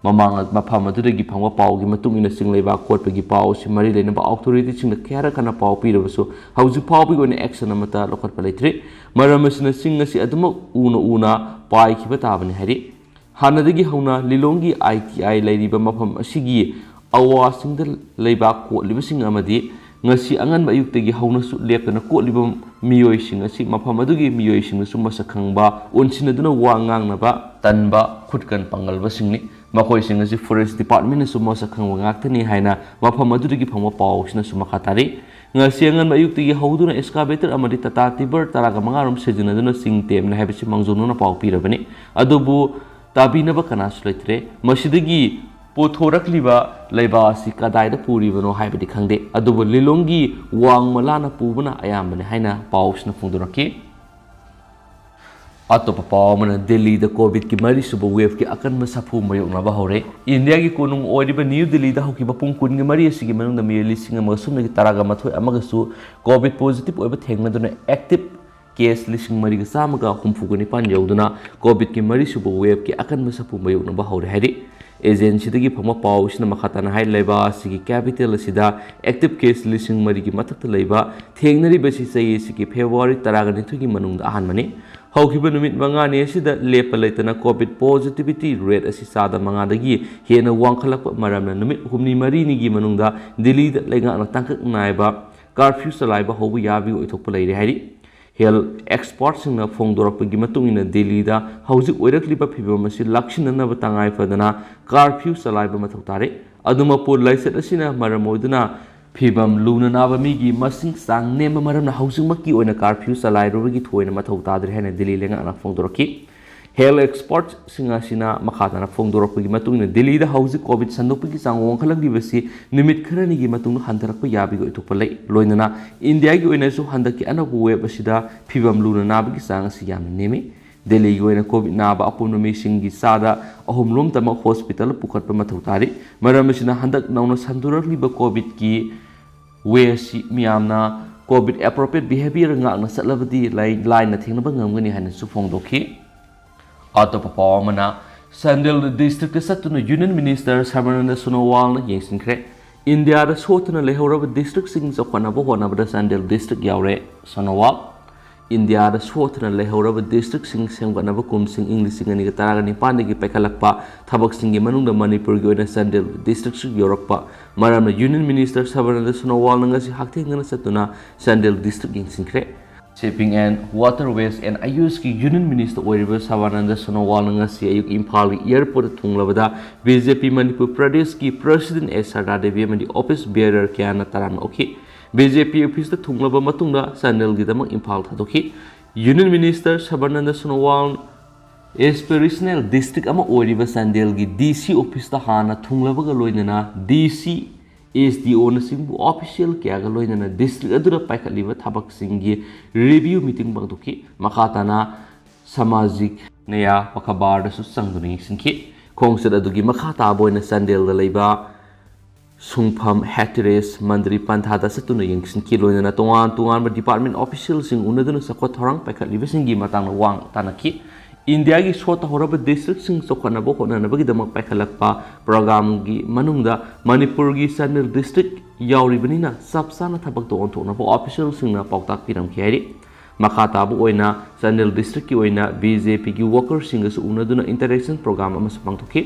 ꯃꯃꯥꯡ ꯃꯐꯝ ꯑꯗꯨꯗꯒꯤ ꯐꯪꯕ ꯄꯥꯎꯒꯤ ꯃꯇꯨꯡ ꯏꯟꯅ, ꯆꯤꯡ ꯂꯩꯕꯥꯛ ꯀꯣꯠꯄꯒꯤ ꯄꯥꯎ ꯑꯁꯤ ꯃꯔꯤ ꯂꯩꯅꯕ authorityꯁꯤꯡꯗ ꯀꯌꯥꯔꯛ ꯍꯟꯅ ꯄꯥꯎ ꯄꯤꯔꯕꯁꯨ, ꯍꯧꯖꯤꯛ ꯐꯥꯎꯕꯒꯤ ꯑꯣꯏꯅ action ꯑꯃꯠꯇ ꯂꯧꯈꯠꯄ ꯂꯩꯇ꯭ꯔꯤ꯫ ꯃꯔꯝ ꯑꯁꯤꯅ, ꯆꯤꯡ ꯑꯁꯤ ꯑꯗꯨꯃꯛ ꯎꯅ ꯎꯅ ꯄꯥꯏꯈꯤꯕ ꯇꯥꯕꯅꯤ ꯍꯥꯏꯔꯤ꯫ ꯍꯥꯟꯅꯗꯒꯤ ꯍꯧꯅ ꯂꯤꯂꯣꯡꯒꯤ ITI ꯂꯩꯔꯤꯕ ꯃꯐꯝ ꯑꯁꯤꯒꯤ ꯑꯋꯥꯁꯤꯡꯗ ꯂꯩꯕꯥꯛ ꯀꯣꯠꯂꯤꯕꯁꯤꯡ ꯑꯃꯗꯤ ꯉꯁꯤ ꯑꯉꯟꯕ ꯑꯌꯨꯛꯇꯒꯤ ꯍꯧꯅꯁꯨ ꯂꯦꯞꯇꯅ ꯀꯣꯠꯂꯤꯕ ꯃꯤꯑꯣꯏꯁꯤꯡ ꯑꯁꯤ ꯃꯐꯝ ꯑꯗꯨꯒꯤ ꯃꯤꯑꯣꯏꯁꯤꯡꯅꯁꯨ ꯃꯁꯛ ꯈꯪꯕ ꯑꯣꯟꯁꯤꯟꯅꯗꯨꯅ ꯋꯥ ꯉꯥꯡꯅꯕ ꯇꯟꯕ ꯈꯨꯠꯀꯟ ꯄꯥꯡꯒꯜꯕꯁꯤꯡꯅꯤ꯫ ꯃꯈꯣꯏꯁꯤꯡ ꯑꯁꯤ forest departmentꯅꯁꯨ ꯃꯁꯛ ꯈꯪꯕ ꯉꯥꯛꯇꯅꯤ ꯍꯥꯏꯅ ꯃꯐꯝ ꯑꯗꯨꯗꯒꯤ ꯐꯪꯕ ꯄꯥꯎꯁꯤꯅꯁꯨ ꯃꯈꯥ ꯇꯥꯔꯤ꯫ ꯉꯁꯤ ꯑꯉꯟꯕ ꯑꯌꯨꯛꯇꯒꯤ ꯍꯧꯗꯨꯅ excavator ꯑꯃꯗꯤ Tata tipper ꯇꯔꯥꯒ ꯃꯉꯥ ꯔꯣꯝ ꯁꯤꯖꯤꯟꯅꯗꯨꯅ ꯆꯤꯡ ꯇꯦꯝꯂꯦ ꯍꯥꯏꯕꯁꯤ ꯃꯥꯡꯖꯧꯅꯅ ꯄꯥꯎ ꯄꯤꯔꯕꯅꯤ꯫ ꯑꯗꯨꯕꯨ ꯇꯥꯕꯤꯅꯕ ꯀꯅꯥꯁꯨ ꯂꯩꯇ꯭ꯔꯦ꯫ ꯃꯁꯤꯗꯒꯤ ꯄꯨꯊꯣꯔꯛꯂꯤꯕ ꯂꯩꯕꯥꯛ ꯑꯁꯤ ꯀꯗꯥꯏꯗ ꯄꯨꯔꯤꯕꯅꯣ ꯍꯥꯏꯕꯗꯤ ꯈꯪꯗꯦ꯫ ꯑꯗꯨꯕꯨ ꯂꯤꯂꯣꯡꯒꯤ ꯋꯥꯡꯃ ꯂꯥꯟꯅ ꯄꯨꯕꯅ ꯑꯌꯥꯝꯕꯅꯤ ꯍꯥꯏꯅ ꯄꯥꯎꯁꯤꯅ ꯐꯣꯡꯗꯣꯔꯛꯈꯤ꯫ ꯑꯇꯣꯞꯄ ꯄꯥꯎ ꯑꯃꯅ, ꯗꯦꯜꯂꯤꯗ COVID-ꯀꯤ ꯃꯔꯤꯁꯨꯕ waveꯀꯤ ꯑꯀꯟꯕ ꯁꯥꯐꯨ ꯃꯥꯌꯣꯛꯅꯕ ꯍꯧꯔꯦ꯫ ꯏꯟꯗꯤꯌꯥꯒꯤ ꯀꯣꯅꯨꯡ ꯑꯣꯏꯔꯤꯕ ꯅ꯭ꯌꯨ ꯗꯦꯜꯂꯤꯗ ꯍꯧꯈꯤꯕ ꯄꯨꯡ ꯀꯨꯟꯒ ꯃꯔꯤ ꯑꯁꯤꯒꯤ ꯃꯅꯨꯡꯗ ꯃꯤꯑꯣꯏ ꯂꯤꯁꯤꯡ ꯑꯃꯒ ꯁꯨꯞꯅꯒꯤ ꯇꯔꯥꯒ ꯃꯥꯊꯣꯏ ꯑꯃꯒꯁꯨ COVID positive ꯑꯣꯏꯕ ꯊꯦꯡꯅꯗꯨꯅ active case ꯂꯤꯁꯤꯡ ꯃꯔꯤꯒ ꯆꯥꯝꯃꯒ ꯍꯨꯝꯐꯨꯒ ꯅꯤꯄꯥꯟ ꯌꯧꯗꯨꯅ COVID-ꯀꯤ ꯃꯔꯤꯁꯨꯕ waveꯀꯤ ꯑꯀꯟꯕ ꯁꯥꯐꯨ ꯃꯥꯌꯣꯛꯅꯕ ꯍꯧꯔꯦ ꯍꯥꯏꯔꯤ꯫ Agencyꯗꯒꯤ ꯐꯪꯕ ꯄꯥꯎ ꯑꯁꯤꯅ ꯃꯈꯥ ꯇꯥꯅ ꯍꯥꯏ, ꯂꯩꯕꯥꯛ ꯑꯁꯤꯒꯤ capital ꯑꯁꯤꯗ active case ꯂꯤꯁꯤꯡ ꯃꯔꯤꯒꯤ ꯃꯊꯛꯇ ꯂꯩꯕ ꯊꯦꯡꯅꯔꯤꯕꯁꯤ ꯆꯍꯤ ꯑꯁꯤꯒꯤ February ꯇꯔꯥꯒ ꯅꯤꯊꯣꯏꯒꯤ ꯃꯅꯨꯡꯗ ꯑꯍꯥꯟꯕꯅꯤ꯫ ꯍꯧꯈꯤꯕ ꯅꯨꯃꯤꯠ ꯃꯉꯥꯅꯤ ꯑꯁꯤꯗ ꯂꯦꯞꯄ ꯂꯩꯇꯅ COVID positivity rate ꯑꯁꯤ ꯆꯥꯗ ꯃꯉꯥꯗꯒꯤ ꯍꯦꯟꯅ ꯋꯥꯡꯈꯠꯂꯛꯄ ꯃꯔꯝꯅ ꯅꯨꯃꯤꯠ ꯍꯨꯝꯅꯤ ꯃꯔꯤꯅꯤꯒꯤ ꯃꯅꯨꯡꯗ ꯗꯤꯜꯂꯤꯗ ꯂꯩꯉꯥꯛꯅ ꯇꯥꯡꯀꯛ ꯅꯥꯏꯕ curfew ꯆꯂꯥꯏꯕ ꯍꯧꯕ ꯌꯥꯕꯒꯤ ꯑꯣꯏꯊꯣꯛꯄ ꯂꯩꯔꯦ ꯍꯥꯏꯔꯤ꯫ Health expertꯁꯤꯡꯅ ꯐꯣꯡꯗꯣꯔꯛꯄꯒꯤ ꯃꯇꯨꯡ ꯏꯟꯅ, ꯗꯤꯜꯂꯤꯗ ꯍꯧꯖꯤꯛ ꯑꯣꯏꯔꯛꯂꯤꯕ ꯐꯤꯚꯝ ꯑꯁꯤ ꯂꯥꯛꯁꯤꯟꯅꯅꯕ ꯇꯉꯥꯏ ꯐꯗꯅ curfew ꯆꯂꯥꯏꯕ ꯃꯊꯧ ꯇꯥꯔꯦ꯫ ꯑꯗꯨꯃꯛꯄꯨ, ꯂꯥꯏꯆꯠ ꯑꯁꯤꯅ ꯃꯔꯝ ꯑꯣꯏꯗꯨꯅ ꯐꯤꯕꯝ ꯂꯨꯅ ꯅꯥꯕ ꯃꯤꯒꯤ ꯃꯁꯤꯡ ꯆꯥꯡ ꯅꯦꯝꯕ ꯃꯔꯝꯅ ꯍꯧꯖꯤꯛꯃꯛꯀꯤ ꯑꯣꯏꯅ ꯀꯥꯔꯐ꯭ꯌꯨ ꯆꯂꯥꯏꯔꯨꯕꯒꯤ ꯊꯣꯏꯅ ꯃꯊꯧ ꯇꯥꯗ꯭ꯔꯦ ꯍꯥꯏꯅ ꯗꯤꯜꯂꯤ ꯂꯩꯉꯥꯛꯅ ꯐꯣꯡꯗꯣꯔꯛꯈꯤ꯫ ꯍꯦꯜꯊ ꯑꯦꯛꯁꯄꯔꯠꯁꯤꯡ ꯑꯁꯤꯅ ꯃꯈꯥ ꯇꯥꯅ ꯐꯣꯡꯗꯣꯔꯛꯄꯒꯤ ꯃꯇꯨꯡ ꯏꯟꯅ, ꯗꯤꯜꯂꯤꯗ ꯍꯧꯖꯤꯛ ꯀꯣꯚꯤꯗ ꯁꯟꯗꯣꯛꯄꯒꯤ ꯆꯥꯡ ꯋꯥꯡꯈꯠꯂꯛꯂꯤꯕꯁꯤ ꯅꯨꯃꯤꯠ ꯈꯔꯅꯤꯒꯤ ꯃꯇꯨꯡꯗ ꯍꯟꯊꯔꯛꯄ ꯌꯥꯕꯒꯤ ꯑꯣꯏꯊꯣꯛꯄ ꯂꯩ꯫ ꯂꯣꯏꯅꯅ ꯏꯟꯗꯤꯌꯥꯒꯤ ꯑꯣꯏꯅꯁꯨ ꯍꯟꯗꯛꯀꯤ ꯑꯅꯧꯕ ꯋꯦꯕ ꯑꯁꯤꯗ ꯐꯤꯕꯝ ꯂꯨꯅ ꯅꯥꯕꯒꯤ ꯆꯥꯡ ꯑꯁꯤ ꯌꯥꯝꯅ ꯅꯦꯝꯃꯤ꯫ ꯗꯦꯜꯂꯤꯒꯤ ꯑꯣꯏꯅ ꯀꯣꯚꯤꯗ ꯅꯥꯕ ꯑꯄꯨꯟꯕ ꯃꯤꯁꯤꯡꯒꯤ ꯆꯥꯗ ꯑꯍꯨꯝ ꯂꯣꯝꯇꯃꯛ ꯍꯣꯁꯄꯤꯇꯥꯜꯗ ꯄꯨꯈꯠꯄ ꯃꯊꯧ ꯇꯥꯔꯤ꯫ ꯃꯔꯝ ꯑꯁꯤꯅ, ꯍꯟꯗꯛ ꯅꯧꯅ ꯁꯟꯗꯣꯔꯛꯂꯤꯕ ꯀꯣꯚꯤꯗꯀꯤ ꯋꯦ ꯑꯁꯤ ꯃꯤꯌꯥꯝꯅ ꯀꯣꯚꯤꯗ ꯑꯦꯄ꯭ꯔꯣꯄ꯭ꯔꯤꯌꯦꯠ ꯕꯤꯍꯦꯕꯤꯌꯔ ꯉꯥꯛꯅ ꯆꯠꯂꯕꯗꯤ ꯂꯥꯏ-, ꯂꯥꯏꯅ ꯊꯦꯡꯅꯕ ꯉꯝꯒꯅꯤ ꯍꯥꯏꯅꯁꯨ ꯐꯣꯡꯗꯣꯛꯈꯤ꯫ ꯑꯇꯣꯞꯄ ꯄꯥꯎ ꯑꯃꯅ, ꯆꯥꯟꯗꯦꯜ ꯗꯤꯁꯇ꯭ꯔꯤꯛꯇ ꯆꯠꯇꯨꯅ ꯌꯨꯅꯤꯌꯟ ꯃꯤꯅꯤꯁꯇꯔ ꯁꯔꯕꯥꯅꯟꯗ ꯁꯣꯅꯣꯋꯥꯜꯅ ꯌꯦꯡꯁꯤꯟꯈ꯭ꯔꯦ꯫ ꯏꯟꯗꯤꯌꯥꯗ ꯁꯣꯠꯇꯨꯅ ꯂꯩꯍꯧꯔꯕ ꯗꯤꯁꯇ꯭ꯔꯤꯛꯁꯤꯡ ꯆꯥꯎꯈꯠꯅꯕ ꯍꯣꯠꯅꯕꯗ ꯆꯥꯟꯗꯦꯜ ꯗꯤꯁꯇ꯭ꯔꯤꯛ ꯌꯥꯎꯔꯦ꯫ ꯁꯣꯅꯣꯋꯥꯜ, ꯏꯟꯗꯤꯌꯥꯗ ꯁꯣꯠꯇꯨꯅ ꯂꯩꯍꯧꯔꯕ ꯗꯤꯁꯇ꯭ꯔꯤꯛꯁꯤꯡ ꯁꯦꯝꯒꯠꯅꯕ ꯀꯨꯝꯁꯤꯡ ꯏꯪ ꯂꯤꯁꯤꯡ ꯑꯅꯤꯒ ꯇꯔꯥꯒ ꯅꯤꯄꯥꯟꯗꯒꯤ ꯄꯥꯏꯈꯠꯂꯛꯄ ꯊꯕꯛꯁꯤꯡꯒꯤ ꯃꯅꯨꯡꯗ ꯃꯅꯤꯄꯨꯔꯒꯤ ꯑꯣꯏꯅ ꯆꯥꯟꯗꯦꯜ ꯗꯤꯁꯇ꯭ꯔꯤꯛꯁꯨ ꯌꯧꯔꯛꯄ ꯃꯔꯝꯅ ꯌꯨꯅꯤꯌꯟ ꯃꯤꯅꯤꯁꯇꯔ ꯁꯔꯕꯥꯅꯟꯗ ꯁꯣꯅꯣꯋꯥꯜꯅ ꯉꯁꯤ ꯍꯛꯊꯦꯡꯅꯅ ꯆꯠꯇꯨꯅ ꯆꯥꯟꯗꯦꯜ ꯗꯤꯁꯇ꯭ꯔꯤꯛ ꯌꯦꯡꯁꯤꯟꯈ꯭ꯔꯦ꯫ ꯁꯤꯞꯄꯤꯡ ꯑꯦꯟ ꯋꯥꯇꯔꯋꯦꯁ ꯑꯦꯟ ꯑꯥꯏꯌꯨꯁꯀꯤ ꯌꯨꯅꯤꯌꯟ ꯃꯤꯅꯤꯁꯇꯔ ꯑꯣꯏꯔꯤꯕ ꯁꯔꯕꯥꯅꯟꯗ ꯁꯣꯅꯣꯋꯥꯜꯅ ꯉꯁꯤ ꯑꯌꯨꯛ ꯏꯝꯐꯥꯜꯒꯤ ꯑꯦꯌꯔꯄꯣꯔꯠꯇ ꯊꯨꯡꯂꯕꯗ ꯕꯤ ꯖꯦ ꯄꯤ ꯃꯅꯤꯄꯨꯔ ꯄ꯭ꯔꯗꯦꯁꯀꯤ ꯄ꯭ꯔꯁꯤꯗꯦꯟ ꯑꯦꯁ ꯁꯔꯗꯥ ꯗꯦꯕꯤ ꯑꯃꯗꯤ ꯑꯣꯐꯤꯁ ꯕꯤꯌꯔꯔ ꯀꯌꯥꯅ ꯇꯔꯥꯝꯅ ꯑꯣꯛꯈꯤ꯫ ꯕꯤ ꯖꯦ ꯄꯤ ꯑꯣꯐꯤꯁꯇ ꯊꯨꯡꯂꯕ ꯃꯇꯨꯡꯗ ꯆꯥꯟꯗꯦꯜꯒꯤꯗꯃꯛ ꯏꯝꯐꯥꯜ ꯊꯥꯗꯣꯛꯈꯤ꯫ ꯌꯨꯅꯤꯌꯟ ꯃꯤꯅꯤꯁꯇꯔ ꯁꯔꯕꯥꯅꯟꯗ ꯁꯣꯅꯣꯋꯥꯜ ꯑꯦꯁꯄꯤꯔꯦꯁꯅꯦꯜ ꯗꯤꯁꯇ꯭ꯔꯤꯛ ꯑꯃ ꯑꯣꯏꯔꯤꯕ ꯆꯥꯟꯗꯦꯜꯒꯤ ꯗꯤ ꯁꯤ ꯑꯣꯐꯤꯁꯇ ꯍꯥꯟꯅ ꯊꯨꯡꯂꯕꯒ ꯂꯣꯏꯅꯅ ꯗꯤ ꯁꯤ, ꯑꯦꯁ ꯗꯤ ꯑꯣꯅꯆꯤꯡꯕ ꯑꯣꯐꯤꯁꯤꯌꯦꯜ ꯀꯌꯥꯒ ꯂꯣꯏꯅꯅ ꯗꯤꯁꯇ꯭ꯔꯤꯛ ꯑꯗꯨꯗ ꯄꯥꯏꯈꯠꯂꯤꯕ ꯊꯕꯛꯁꯤꯡꯒꯤ ꯔꯤꯚꯤꯌꯨ ꯃꯤꯇꯤꯡ ꯄꯥꯡꯊꯣꯛꯈꯤ꯫ ꯃꯈꯥ ꯇꯥꯅ ꯁꯃꯥꯖꯤꯛ ꯅ꯭ꯌꯥꯌ ꯄꯈꯕꯥꯔꯗꯁꯨ ꯆꯪꯗꯨꯅ ꯌꯦꯡꯁꯤꯟꯈꯤ꯫ ꯈꯣꯡꯆꯠ ꯑꯗꯨꯒꯤ ꯃꯈꯥ ꯇꯥꯕ ꯑꯣꯏꯅ ꯆꯥꯟꯗꯦꯜꯗ ꯂꯩꯕ ꯁꯨꯡꯐꯝ ꯍꯦꯇꯤꯔꯦꯁ ꯃꯟꯗꯤꯔ ꯄꯟꯊꯥꯗ ꯆꯠꯇꯨꯅ ꯌꯦꯡꯁꯤꯟꯈꯤ꯫ ꯂꯣꯏꯅꯅ ꯇꯣꯉꯥꯟ ꯇꯣꯉꯥꯟꯕ ꯗꯤꯄꯥꯔꯠꯃꯦꯟ ꯑꯣꯐꯤꯁꯤꯌꯦꯜꯁꯤꯡ ꯎꯅꯗꯨꯅ ꯆꯥꯎꯈꯠ ꯊꯧꯔꯥꯡ ꯄꯥꯏꯈꯠꯂꯤꯕꯁꯤꯡꯒꯤ ꯃꯇꯥꯡꯗ ꯋꯥ ꯇꯥꯅꯈꯤ꯫ ꯏꯟꯗꯤꯌꯥꯒꯤ ꯁꯣꯠ ꯇꯧꯍꯧꯔꯕ ꯗꯤꯁꯇ꯭ꯔꯤꯛꯁꯤꯡ ꯆꯥꯎꯈꯠꯅꯕ ꯍꯣꯠꯅꯅꯕꯒꯤꯗꯃꯛ ꯄꯥꯏꯈꯠꯂꯛꯄ ꯄ꯭ꯔꯣꯒ꯭ꯔꯥꯝꯒꯤ ꯃꯅꯨꯡꯗ ꯃꯅꯤꯄꯨꯔꯒꯤ ꯆꯥꯟꯗꯦꯜ ꯗꯤꯁꯇ꯭ꯔꯤꯛ ꯌꯥꯎꯔꯤꯕꯅꯤꯅ, ꯆꯞ ꯆꯥꯅ ꯊꯕꯛꯇ ꯑꯣꯟꯊꯣꯛꯅꯕ ꯑꯣꯐꯤꯁꯤꯌꯦꯜꯁꯤꯡꯅ ꯄꯥꯎꯇꯥꯛ ꯄꯤꯔꯝꯈꯤ ꯍꯥꯏꯔꯤ꯫ ꯃꯈꯥ ꯇꯥꯕ ꯑꯣꯏꯅ ꯆꯥꯟꯗꯦꯜ ꯗꯤꯁꯇ꯭ꯔꯤꯛꯀꯤ ꯑꯣꯏꯅ ꯕꯤ ꯖꯦ ꯄꯤꯒꯤ ꯋꯥꯀꯔꯁꯤꯡꯒꯁꯨ ꯎꯅꯗꯨꯅ ꯏꯟꯇꯔꯦꯛꯁꯟ ꯄ꯭ꯔꯣꯒ꯭ꯔꯥꯝ ꯑꯃꯁꯨ ꯄꯥꯡꯊꯣꯛꯈꯤ꯫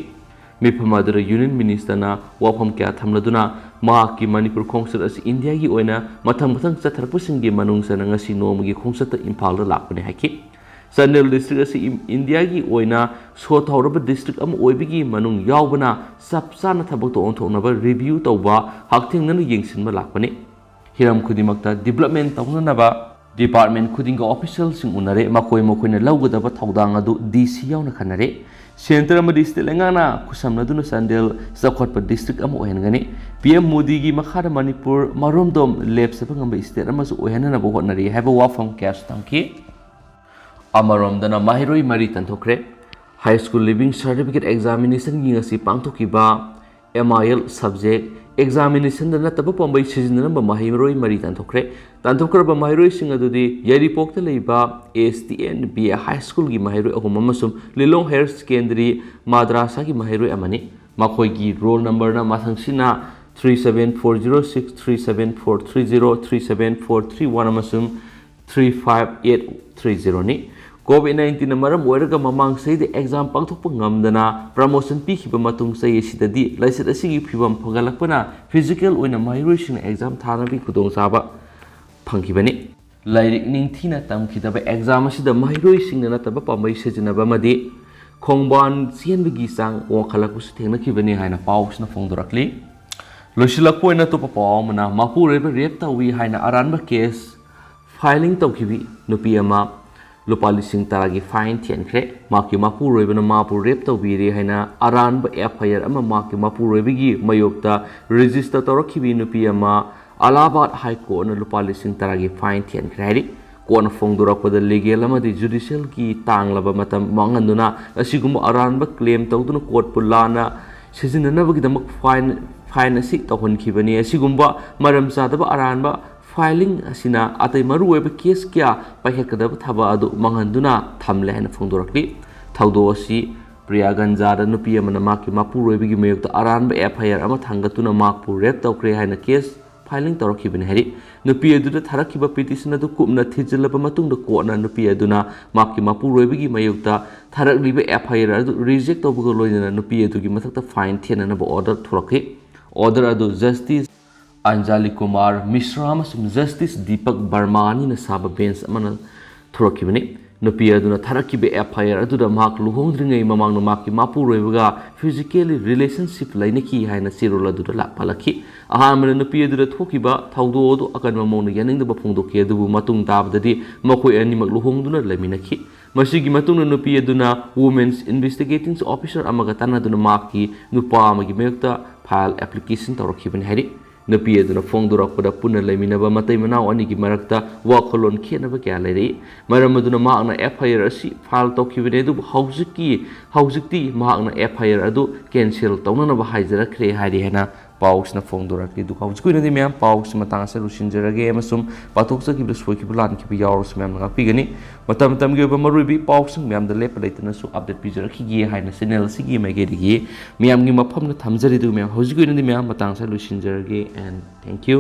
ꯃꯤꯐꯝ ꯑꯗꯨꯗ ꯌꯨꯅꯤꯌꯟ ꯃꯤꯅꯤꯁꯇꯔꯅ ꯋꯥꯐꯝ ꯀꯌꯥ ꯊꯝꯂꯗꯨꯅ ꯃꯍꯥꯛꯀꯤ ꯃꯅꯤꯄꯨꯔ ꯈꯣꯡꯆꯠ ꯑꯁꯤ ꯏꯟꯗꯤꯌꯥꯒꯤ ꯑꯣꯏꯅ ꯃꯊꯪ ꯃꯊꯪ ꯆꯠꯊꯔꯛꯄꯁꯤꯡꯒꯤ ꯃꯅꯨꯡ ꯆꯟꯅ ꯉꯁꯤ ꯅꯣꯡꯃꯒꯤ ꯈꯣꯡꯆꯠꯇ ꯏꯝꯐꯥꯜꯗ ꯂꯥꯛꯄꯅꯤ ꯍꯥꯏꯈꯤ꯫ ꯆꯥꯟꯗꯦꯜ ꯗꯤꯁꯇ꯭ꯔꯤꯛ ꯑꯁꯤ ꯏꯝ-, ꯏꯟꯗꯤꯌꯥꯒꯤ ꯑꯣꯏꯅ ꯁꯣꯊꯍꯧꯔꯕ ꯗꯤꯁꯇ꯭ꯔꯤꯛ ꯑꯃ ꯑꯣꯏꯕꯒꯤ ꯃꯅꯨꯡ ꯌꯥꯎꯕꯅ ꯆꯞ ꯆꯥꯅ ꯊꯕꯛꯇ ꯑꯣꯟꯊꯣꯛꯅꯕ ꯔꯤꯚꯤꯌꯨ ꯇꯧꯕ ꯍꯛꯊꯦꯡꯅꯅ ꯌꯦꯡꯁꯤꯟꯕ ꯂꯥꯛꯄꯅꯤ꯫ ꯍꯤꯔꯝ ꯈꯨꯗꯤꯡꯃꯛꯇ ꯗꯤꯕ꯭ꯂꯞꯃꯦꯟ ꯇꯧꯅꯅꯕ ꯗꯤꯄꯥꯔꯠꯃꯦꯟ ꯈꯨꯗꯤꯡꯒꯤ ꯑꯣꯐꯤꯁꯤꯌꯦꯜꯁꯤꯡ ꯎꯅꯔꯦ꯫ ꯃꯈꯣꯏ ꯃꯈꯣꯏꯅ ꯂꯧꯒꯗꯕ ꯊꯧꯗꯥꯡ ꯑꯗꯨ ꯗꯤ ꯁꯤ ꯌꯥꯎꯅ ꯈꯟꯅꯔꯦ꯫ ꯁꯦꯟꯇꯔ ꯑꯃꯗꯤ ꯁ꯭ꯇꯦꯠ ꯂꯩꯉꯥꯛꯅ ꯈꯨꯠꯁꯝꯅꯗꯨꯅ ꯆꯥꯟꯗꯦꯜ ꯆꯥꯎꯈꯠꯄ ꯗꯤꯁꯇ꯭ꯔꯤꯛ ꯑꯃ ꯑꯣꯏꯍꯟꯒꯅꯤ꯫ ꯄꯤ ꯑꯦꯝ ꯃꯣꯗꯤꯒꯤ ꯃꯈꯥꯗ ꯃꯅꯤꯄꯨꯔ ꯃꯔꯣꯝꯗꯣꯝ ꯂꯦꯞꯆꯕ ꯉꯝꯕ ꯁ꯭ꯇꯦꯠ ꯑꯃꯁꯨ ꯑꯣꯏꯍꯟꯅꯅꯕ ꯍꯣꯠꯅꯔꯤ ꯍꯥꯏꯕ ꯋꯥꯐꯝ ꯀꯌꯥꯁꯨ ꯊꯝꯈꯤ꯫ ꯑꯃꯔꯣꯝꯗꯅ ꯃꯍꯩꯔꯣꯏ ꯃꯔꯤ ꯇꯥꯟꯊꯣꯛꯈ꯭ꯔꯦ꯫ ꯍꯥꯏ ꯁ꯭ꯀꯨꯜ ꯂꯤꯚꯤꯡ ꯁꯥꯔꯇꯤꯐꯤꯀꯦꯠ ꯑꯦꯛꯖꯥꯃꯤꯅꯦꯁꯟꯒꯤ ꯉꯁꯤ ꯄꯥꯡꯊꯣꯛꯈꯤꯕ ꯑꯦꯝ ꯑꯥꯏ ꯑꯦꯜ ꯁꯕꯖꯦꯛ ꯑꯦꯛꯖꯥꯃꯤꯅꯦꯁꯟꯗ ꯅꯠꯇꯕ ꯄꯥꯝꯕꯩ ꯁꯤꯖꯤꯟꯅꯔꯝꯕ ꯃꯍꯩꯔꯣꯏ ꯃꯔꯤ ꯇꯥꯟꯊꯣꯛꯈ꯭ꯔꯦ꯫ ꯇꯥꯟꯊꯣꯛꯈ꯭ꯔꯕ ꯃꯍꯩꯔꯣꯏꯁꯤꯡ ꯑꯗꯨꯗꯤ ꯌꯥꯏꯔꯤꯄꯣꯛꯇ ꯂꯩꯕ ꯑꯦꯁ ꯇꯤ ꯑꯦꯟ ꯕꯤ ꯑꯦ ꯍꯥꯏ ꯁ꯭ꯀꯨꯜꯒꯤ ꯃꯍꯩꯔꯣꯏ ꯑꯍꯨꯝ ꯑꯃꯁꯨꯡ ꯂꯤꯂꯣꯡ ꯍꯥꯌꯔ ꯁꯦꯀꯦꯟꯗꯔꯤ ꯃꯥꯗ꯭ꯔꯥꯁꯥꯒꯤ ꯃꯍꯩꯔꯣꯏ ꯑꯃꯅꯤ꯫ ꯃꯈꯣꯏꯒꯤ ꯔꯣꯜ ꯅꯝꯕꯔꯅ ꯃꯊꯪꯁꯤꯅ three seven four zero six, three seven four three zero, three seven four three one ꯑꯃꯁꯨꯡ three five eight three zeroꯅꯤ꯫ ꯀꯣꯚꯤꯗ ꯅꯥꯏꯟꯇꯤꯟꯅ ꯃꯔꯝ ꯑꯣꯏꯔꯒ ꯃꯃꯥꯡ ꯆꯍꯤꯗ ꯑꯦꯛꯖꯥꯝ ꯄꯥꯡꯊꯣꯛꯄ ꯉꯝꯗꯅ ꯄ꯭ꯔꯃꯣꯁꯟ ꯄꯤꯈꯤꯕ ꯃꯇꯨꯡ ꯆꯍꯤ ꯑꯁꯤꯗꯗꯤ ꯂꯥꯏꯆꯠ ꯑꯁꯤꯒꯤ ꯐꯤꯕꯝ ꯐꯒꯠꯂꯛꯄꯅ ꯐꯤꯖꯤꯀꯦꯜ ꯑꯣꯏꯅ ꯃꯍꯩꯔꯣꯏꯁꯤꯡꯅ ꯑꯦꯛꯖꯥꯝ ꯊꯥꯅꯕꯒꯤ ꯈꯨꯗꯣꯡꯆꯥꯕ ꯐꯪꯈꯤꯕꯅꯤ꯫ ꯂꯥꯏꯔꯤꯛ ꯅꯤꯡꯊꯤꯅ ꯇꯝꯈꯤꯗꯕ ꯑꯦꯛꯖꯥꯝ ꯑꯁꯤꯗ ꯃꯍꯩꯔꯣꯏꯁꯤꯡꯅ ꯅꯠꯇꯕ ꯄꯥꯝꯕꯩ ꯁꯤꯖꯤꯟꯅꯕ ꯑꯃꯗꯤ ꯈꯣꯡꯕꯥꯟ ꯆꯦꯟꯕꯒꯤ ꯆꯥꯡ ꯋꯥꯡꯈꯠꯂꯛꯄꯁꯨ ꯊꯦꯡꯅꯈꯤꯕꯅꯤ ꯍꯥꯏꯅ ꯄꯥꯎꯁꯤꯅ ꯐꯣꯡꯗꯣꯔꯛꯂꯤ꯫ ꯂꯣꯏꯁꯤꯜꯂꯛꯄ ꯑꯣꯏꯅ ꯑꯇꯣꯞꯄ ꯄꯥꯎ ꯑꯃꯅ, ꯃꯄꯨꯔꯣꯏꯕ ꯔꯦꯞ ꯇꯧꯏ ꯍꯥꯏꯅ ꯑꯔꯥꯟꯕ ꯀꯦꯁ ꯐꯥꯏꯂꯤꯡ ꯇꯧꯈꯤꯕꯤ ꯅꯨꯄꯤ ꯑꯃ ꯂꯨꯄꯥ ꯂꯤꯁꯤꯡ ꯇꯔꯥꯒꯤ ꯐꯥꯏꯟ ꯊꯤꯍꯟꯈ꯭ꯔꯦ꯫ ꯃꯍꯥꯛꯀꯤ ꯃꯄꯨꯔꯣꯏꯕꯅ ꯃꯥꯕꯨ ꯔꯦꯞ ꯇꯧꯕꯤꯔꯦ ꯍꯥꯏꯅ ꯑꯔꯥꯟꯕ ꯑꯦꯐ ꯑꯥꯏ ꯑꯥꯔ ꯑꯃ ꯃꯍꯥꯛꯀꯤ ꯃꯄꯨꯔꯣꯏꯕꯒꯤ ꯃꯥꯌꯣꯛꯇ ꯔꯦꯖꯤꯁꯇꯔ ꯇꯧꯔꯛꯈꯤꯕꯤ ꯅꯨꯄꯤ ꯑꯃ ꯑꯂꯥꯍꯥꯕꯥꯗ ꯍꯥꯏ ꯀꯣꯔꯠꯅ ꯂꯨꯄꯥ ꯂꯤꯁꯤꯡ ꯇꯔꯥꯒꯤ ꯐꯥꯏꯟ ꯊꯤꯍꯟꯈ꯭ꯔꯦ ꯍꯥꯏꯔꯤ꯫ ꯀꯣꯔꯠꯅ ꯐꯣꯡꯗꯣꯔꯛꯄꯗ ꯂꯤꯒꯦꯜ ꯑꯃꯗꯤ ꯖꯨꯗꯤꯁꯤꯌꯦꯜꯒꯤ ꯇꯥꯡꯂꯕ ꯃꯇꯝ ꯃꯥꯡꯍꯟꯗꯨꯅ ꯑꯁꯤꯒꯨꯝꯕ ꯑꯔꯥꯟꯕ ꯀ꯭ꯂꯦꯝ ꯇꯧꯗꯨꯅ ꯀꯣꯔꯠꯄꯨ ꯂꯥꯟꯅ ꯁꯤꯖꯤꯟꯅꯅꯕꯒꯤꯗꯃꯛ ꯐꯥꯏꯟ, ꯐꯥꯏꯟ ꯑꯁꯤ ꯇꯧꯍꯟꯈꯤꯕꯅꯤ꯫ ꯑꯁꯤꯒꯨꯝꯕ ꯃꯔꯝ ꯆꯥꯗꯕ ꯑꯔꯥꯟꯕ ꯐꯥꯏꯂꯤꯡ ꯑꯁꯤꯅ ꯑꯇꯩ ꯃꯔꯨꯑꯣꯏꯕ ꯀꯦꯁ ꯀꯌꯥ ꯄꯥꯏꯈꯠꯀꯗꯕ ꯊꯕꯛ ꯑꯗꯨ ꯃꯥꯡꯍꯟꯗꯨꯅ ꯊꯝꯂꯦ ꯍꯥꯏꯅ ꯐꯣꯡꯗꯣꯔꯛꯂꯤ꯫ ꯊꯧꯗꯣꯛ ꯑꯁꯤ ꯄ꯭ꯔꯤꯌꯥꯒꯟꯖꯥꯗ ꯅꯨꯄꯤ ꯑꯃꯅ ꯃꯍꯥꯛꯀꯤ ꯃꯄꯨꯔꯣꯏꯕꯒꯤ ꯃꯥꯌꯣꯛꯇ ꯑꯔꯥꯟꯕ ꯑꯦꯐ ꯑꯥꯏ ꯑꯥꯔ ꯑꯃ ꯊꯥꯡꯒꯠꯇꯨꯅ ꯃꯍꯥꯛꯄꯨ ꯔꯦꯞ ꯇꯧꯈ꯭ꯔꯦ ꯍꯥꯏꯅ ꯀꯦꯁ ꯐꯥꯏꯂꯤꯡ ꯇꯧꯔꯛꯈꯤꯕꯅꯤ ꯍꯥꯏꯔꯤ꯫ ꯅꯨꯄꯤ ꯑꯗꯨꯗ ꯊꯥꯔꯛꯈꯤꯕ ꯄꯤꯇꯤꯁꯟ ꯑꯗꯨ ꯀꯨꯞꯅ ꯊꯤꯖꯤꯜꯂꯕ ꯃꯇꯨꯡꯗ ꯀꯣꯔꯠꯅ ꯅꯨꯄꯤ ꯑꯗꯨꯅ ꯃꯍꯥꯛꯀꯤ ꯃꯄꯨꯔꯣꯏꯕꯒꯤ ꯃꯥꯌꯣꯛꯇ ꯊꯥꯔꯛꯂꯤꯕ ꯑꯦꯐ ꯑꯥꯏ ꯑꯥꯔ ꯑꯗꯨ ꯔꯤꯖꯦꯛ ꯇꯧꯕꯒ ꯂꯣꯏꯅꯅ ꯅꯨꯄꯤ ꯑꯗꯨꯒꯤ ꯃꯊꯛꯇ ꯐꯥꯏꯟ ꯊꯤꯍꯟꯅꯕ ꯑꯣꯔꯗꯔ ꯊꯣꯔꯛꯈꯤ꯫ ꯑꯣꯔꯗꯔ ꯑꯗꯨ ꯖꯁꯇꯤꯁ ꯑꯟꯖꯥꯂꯤ ꯀꯨꯃꯥꯔ ꯃꯤꯁ꯭ꯔꯥ ꯑꯃꯁꯨꯡ ꯖꯁꯇꯤꯁ ꯗꯤꯄꯛ ꯕꯔꯃꯥ ꯑꯅꯤꯅ ꯁꯥꯕ ꯕꯦꯟꯆ ꯑꯃꯅ ꯊꯣꯔꯛꯈꯤꯕꯅꯤ꯫ ꯅꯨꯄꯤ ꯑꯗꯨꯅ ꯊꯥꯔꯛꯈꯤꯕ F I R ꯑꯗꯨꯗ ꯃꯍꯥꯛ ꯂꯨꯍꯣꯡꯗ꯭ꯔꯤꯉꯩ ꯃꯃꯥꯡꯗ ꯃꯍꯥꯛꯀꯤ ꯃꯄꯨꯔꯣꯏꯕꯒ physically relationship ꯂꯩꯅꯈꯤ ꯍꯥꯏꯅ ꯆꯦꯔꯣꯜ ꯑꯗꯨꯗ ꯂꯥꯛ ꯄꯥꯜꯂꯛꯈꯤ꯫ ꯑꯍꯥꯟꯕꯗ ꯅꯨꯄꯤ ꯑꯗꯨꯗ ꯊꯣꯛꯈꯤꯕ ꯊꯧꯗꯣꯛ ꯑꯗꯨ ꯑꯀꯟꯕ ꯃꯑꯣꯡꯗ ꯌꯥꯅꯤꯡꯗꯕ ꯐꯣꯡꯗꯣꯛꯈꯤ, ꯑꯗꯨꯕꯨ ꯃꯇꯨꯡ ꯇꯥꯕꯗꯗꯤ ꯃꯈꯣꯏ ꯑꯅꯤꯃꯛ ꯂꯨꯍꯣꯡꯗꯨꯅ ꯂꯩꯃꯤꯟꯅꯈꯤ꯫ ꯃꯁꯤꯒꯤ ꯃꯇꯨꯡꯗ ꯅꯨꯄꯤ ꯑꯗꯨꯅ Women's Investigating Officer ꯑꯃꯒ ꯇꯥꯟꯅꯗꯨꯅ ꯃꯍꯥꯛꯀꯤ ꯅꯨꯄꯥ ꯑꯃꯒꯤ ꯃꯥꯌꯣꯛꯇ file application ꯇꯧꯔꯛꯈꯤꯕꯅꯤ ꯍꯥꯏꯔꯤ꯫ ꯅꯨꯄꯤ ꯑꯗꯨꯅ ꯐꯣꯡꯗꯣꯔꯛꯄꯗ ꯄꯨꯟꯅ ꯂꯩꯃꯤꯟꯅꯕ ꯃꯇꯩ ꯃꯅꯥꯎ ꯑꯅꯤꯒꯤ ꯃꯔꯛꯇ ꯋꯥꯈꯜꯂꯣꯟ ꯈꯦꯠꯅꯕ ꯀꯌꯥ ꯂꯩꯔꯛꯏ꯫ ꯃꯔꯝ ꯑꯗꯨꯅ ꯃꯍꯥꯛꯅ F I R ꯑꯁꯤ file ꯇꯧꯈꯤꯕꯅꯤ, ꯑꯗꯨꯕꯨ ꯍꯧꯖꯤꯛꯀꯤ, ꯍꯧꯖꯤꯛꯇꯤ ꯃꯍꯥꯛꯅ F I R ꯑꯗꯨ cancel ꯇꯧꯅꯅꯕ ꯍꯥꯏꯖꯔꯛꯈ꯭ꯔꯦ ꯍꯥꯏꯔꯤ ꯍꯥꯏꯅ ꯄꯥꯎꯁꯤꯅ ꯐꯣꯡꯗꯣꯔꯛꯂꯤ꯫ ꯑꯗꯨꯒ ꯍꯧꯖꯤꯛꯀꯤ ꯑꯣꯏꯅꯗꯤ ꯃꯌꯥꯝ ꯄꯥꯎꯁꯤ ꯃꯇꯥꯡ ꯑꯁꯤꯗ ꯂꯣꯏꯁꯤꯟꯖꯔꯒꯦ, ꯑꯃꯁꯨꯡ ꯄꯥꯊꯣꯛꯆꯈꯤꯕꯗ ꯁꯣꯏꯈꯤꯕ ꯂꯥꯟꯈꯤꯕ ꯌꯥꯎꯔꯁꯨ ꯃꯌꯥꯝꯅ ꯉꯥꯛꯄꯤꯒꯅꯤ꯫ ꯃꯇꯝ ꯃꯇꯝꯒꯤ ꯑꯣꯏꯕ ꯃꯔꯨꯑꯣꯏꯕ ꯏ ꯄꯥꯎꯁꯤꯡ ꯃꯌꯥꯝꯗ ꯂꯦꯞꯄ ꯂꯩꯇꯅꯁꯨ update ꯄꯤꯖꯔꯛꯈꯤꯒꯦ ꯍꯥꯏꯅ channel ꯑꯁꯤꯒꯤ ꯃꯥꯏꯀꯩꯗꯒꯤ ꯃꯌꯥꯝꯒꯤ ꯃꯐꯝꯗ ꯊꯝꯖꯔꯤ꯫ ꯑꯗꯨꯒ ꯃꯌꯥꯝ ꯍꯧꯖꯤꯛꯀꯤ ꯑꯣꯏꯅꯗꯤ ꯃꯌꯥꯝ ꯃꯇꯥꯡ ꯑꯁꯤꯗ ꯂꯣꯏꯁꯤꯟꯖꯔꯒꯦ, and thank you꯫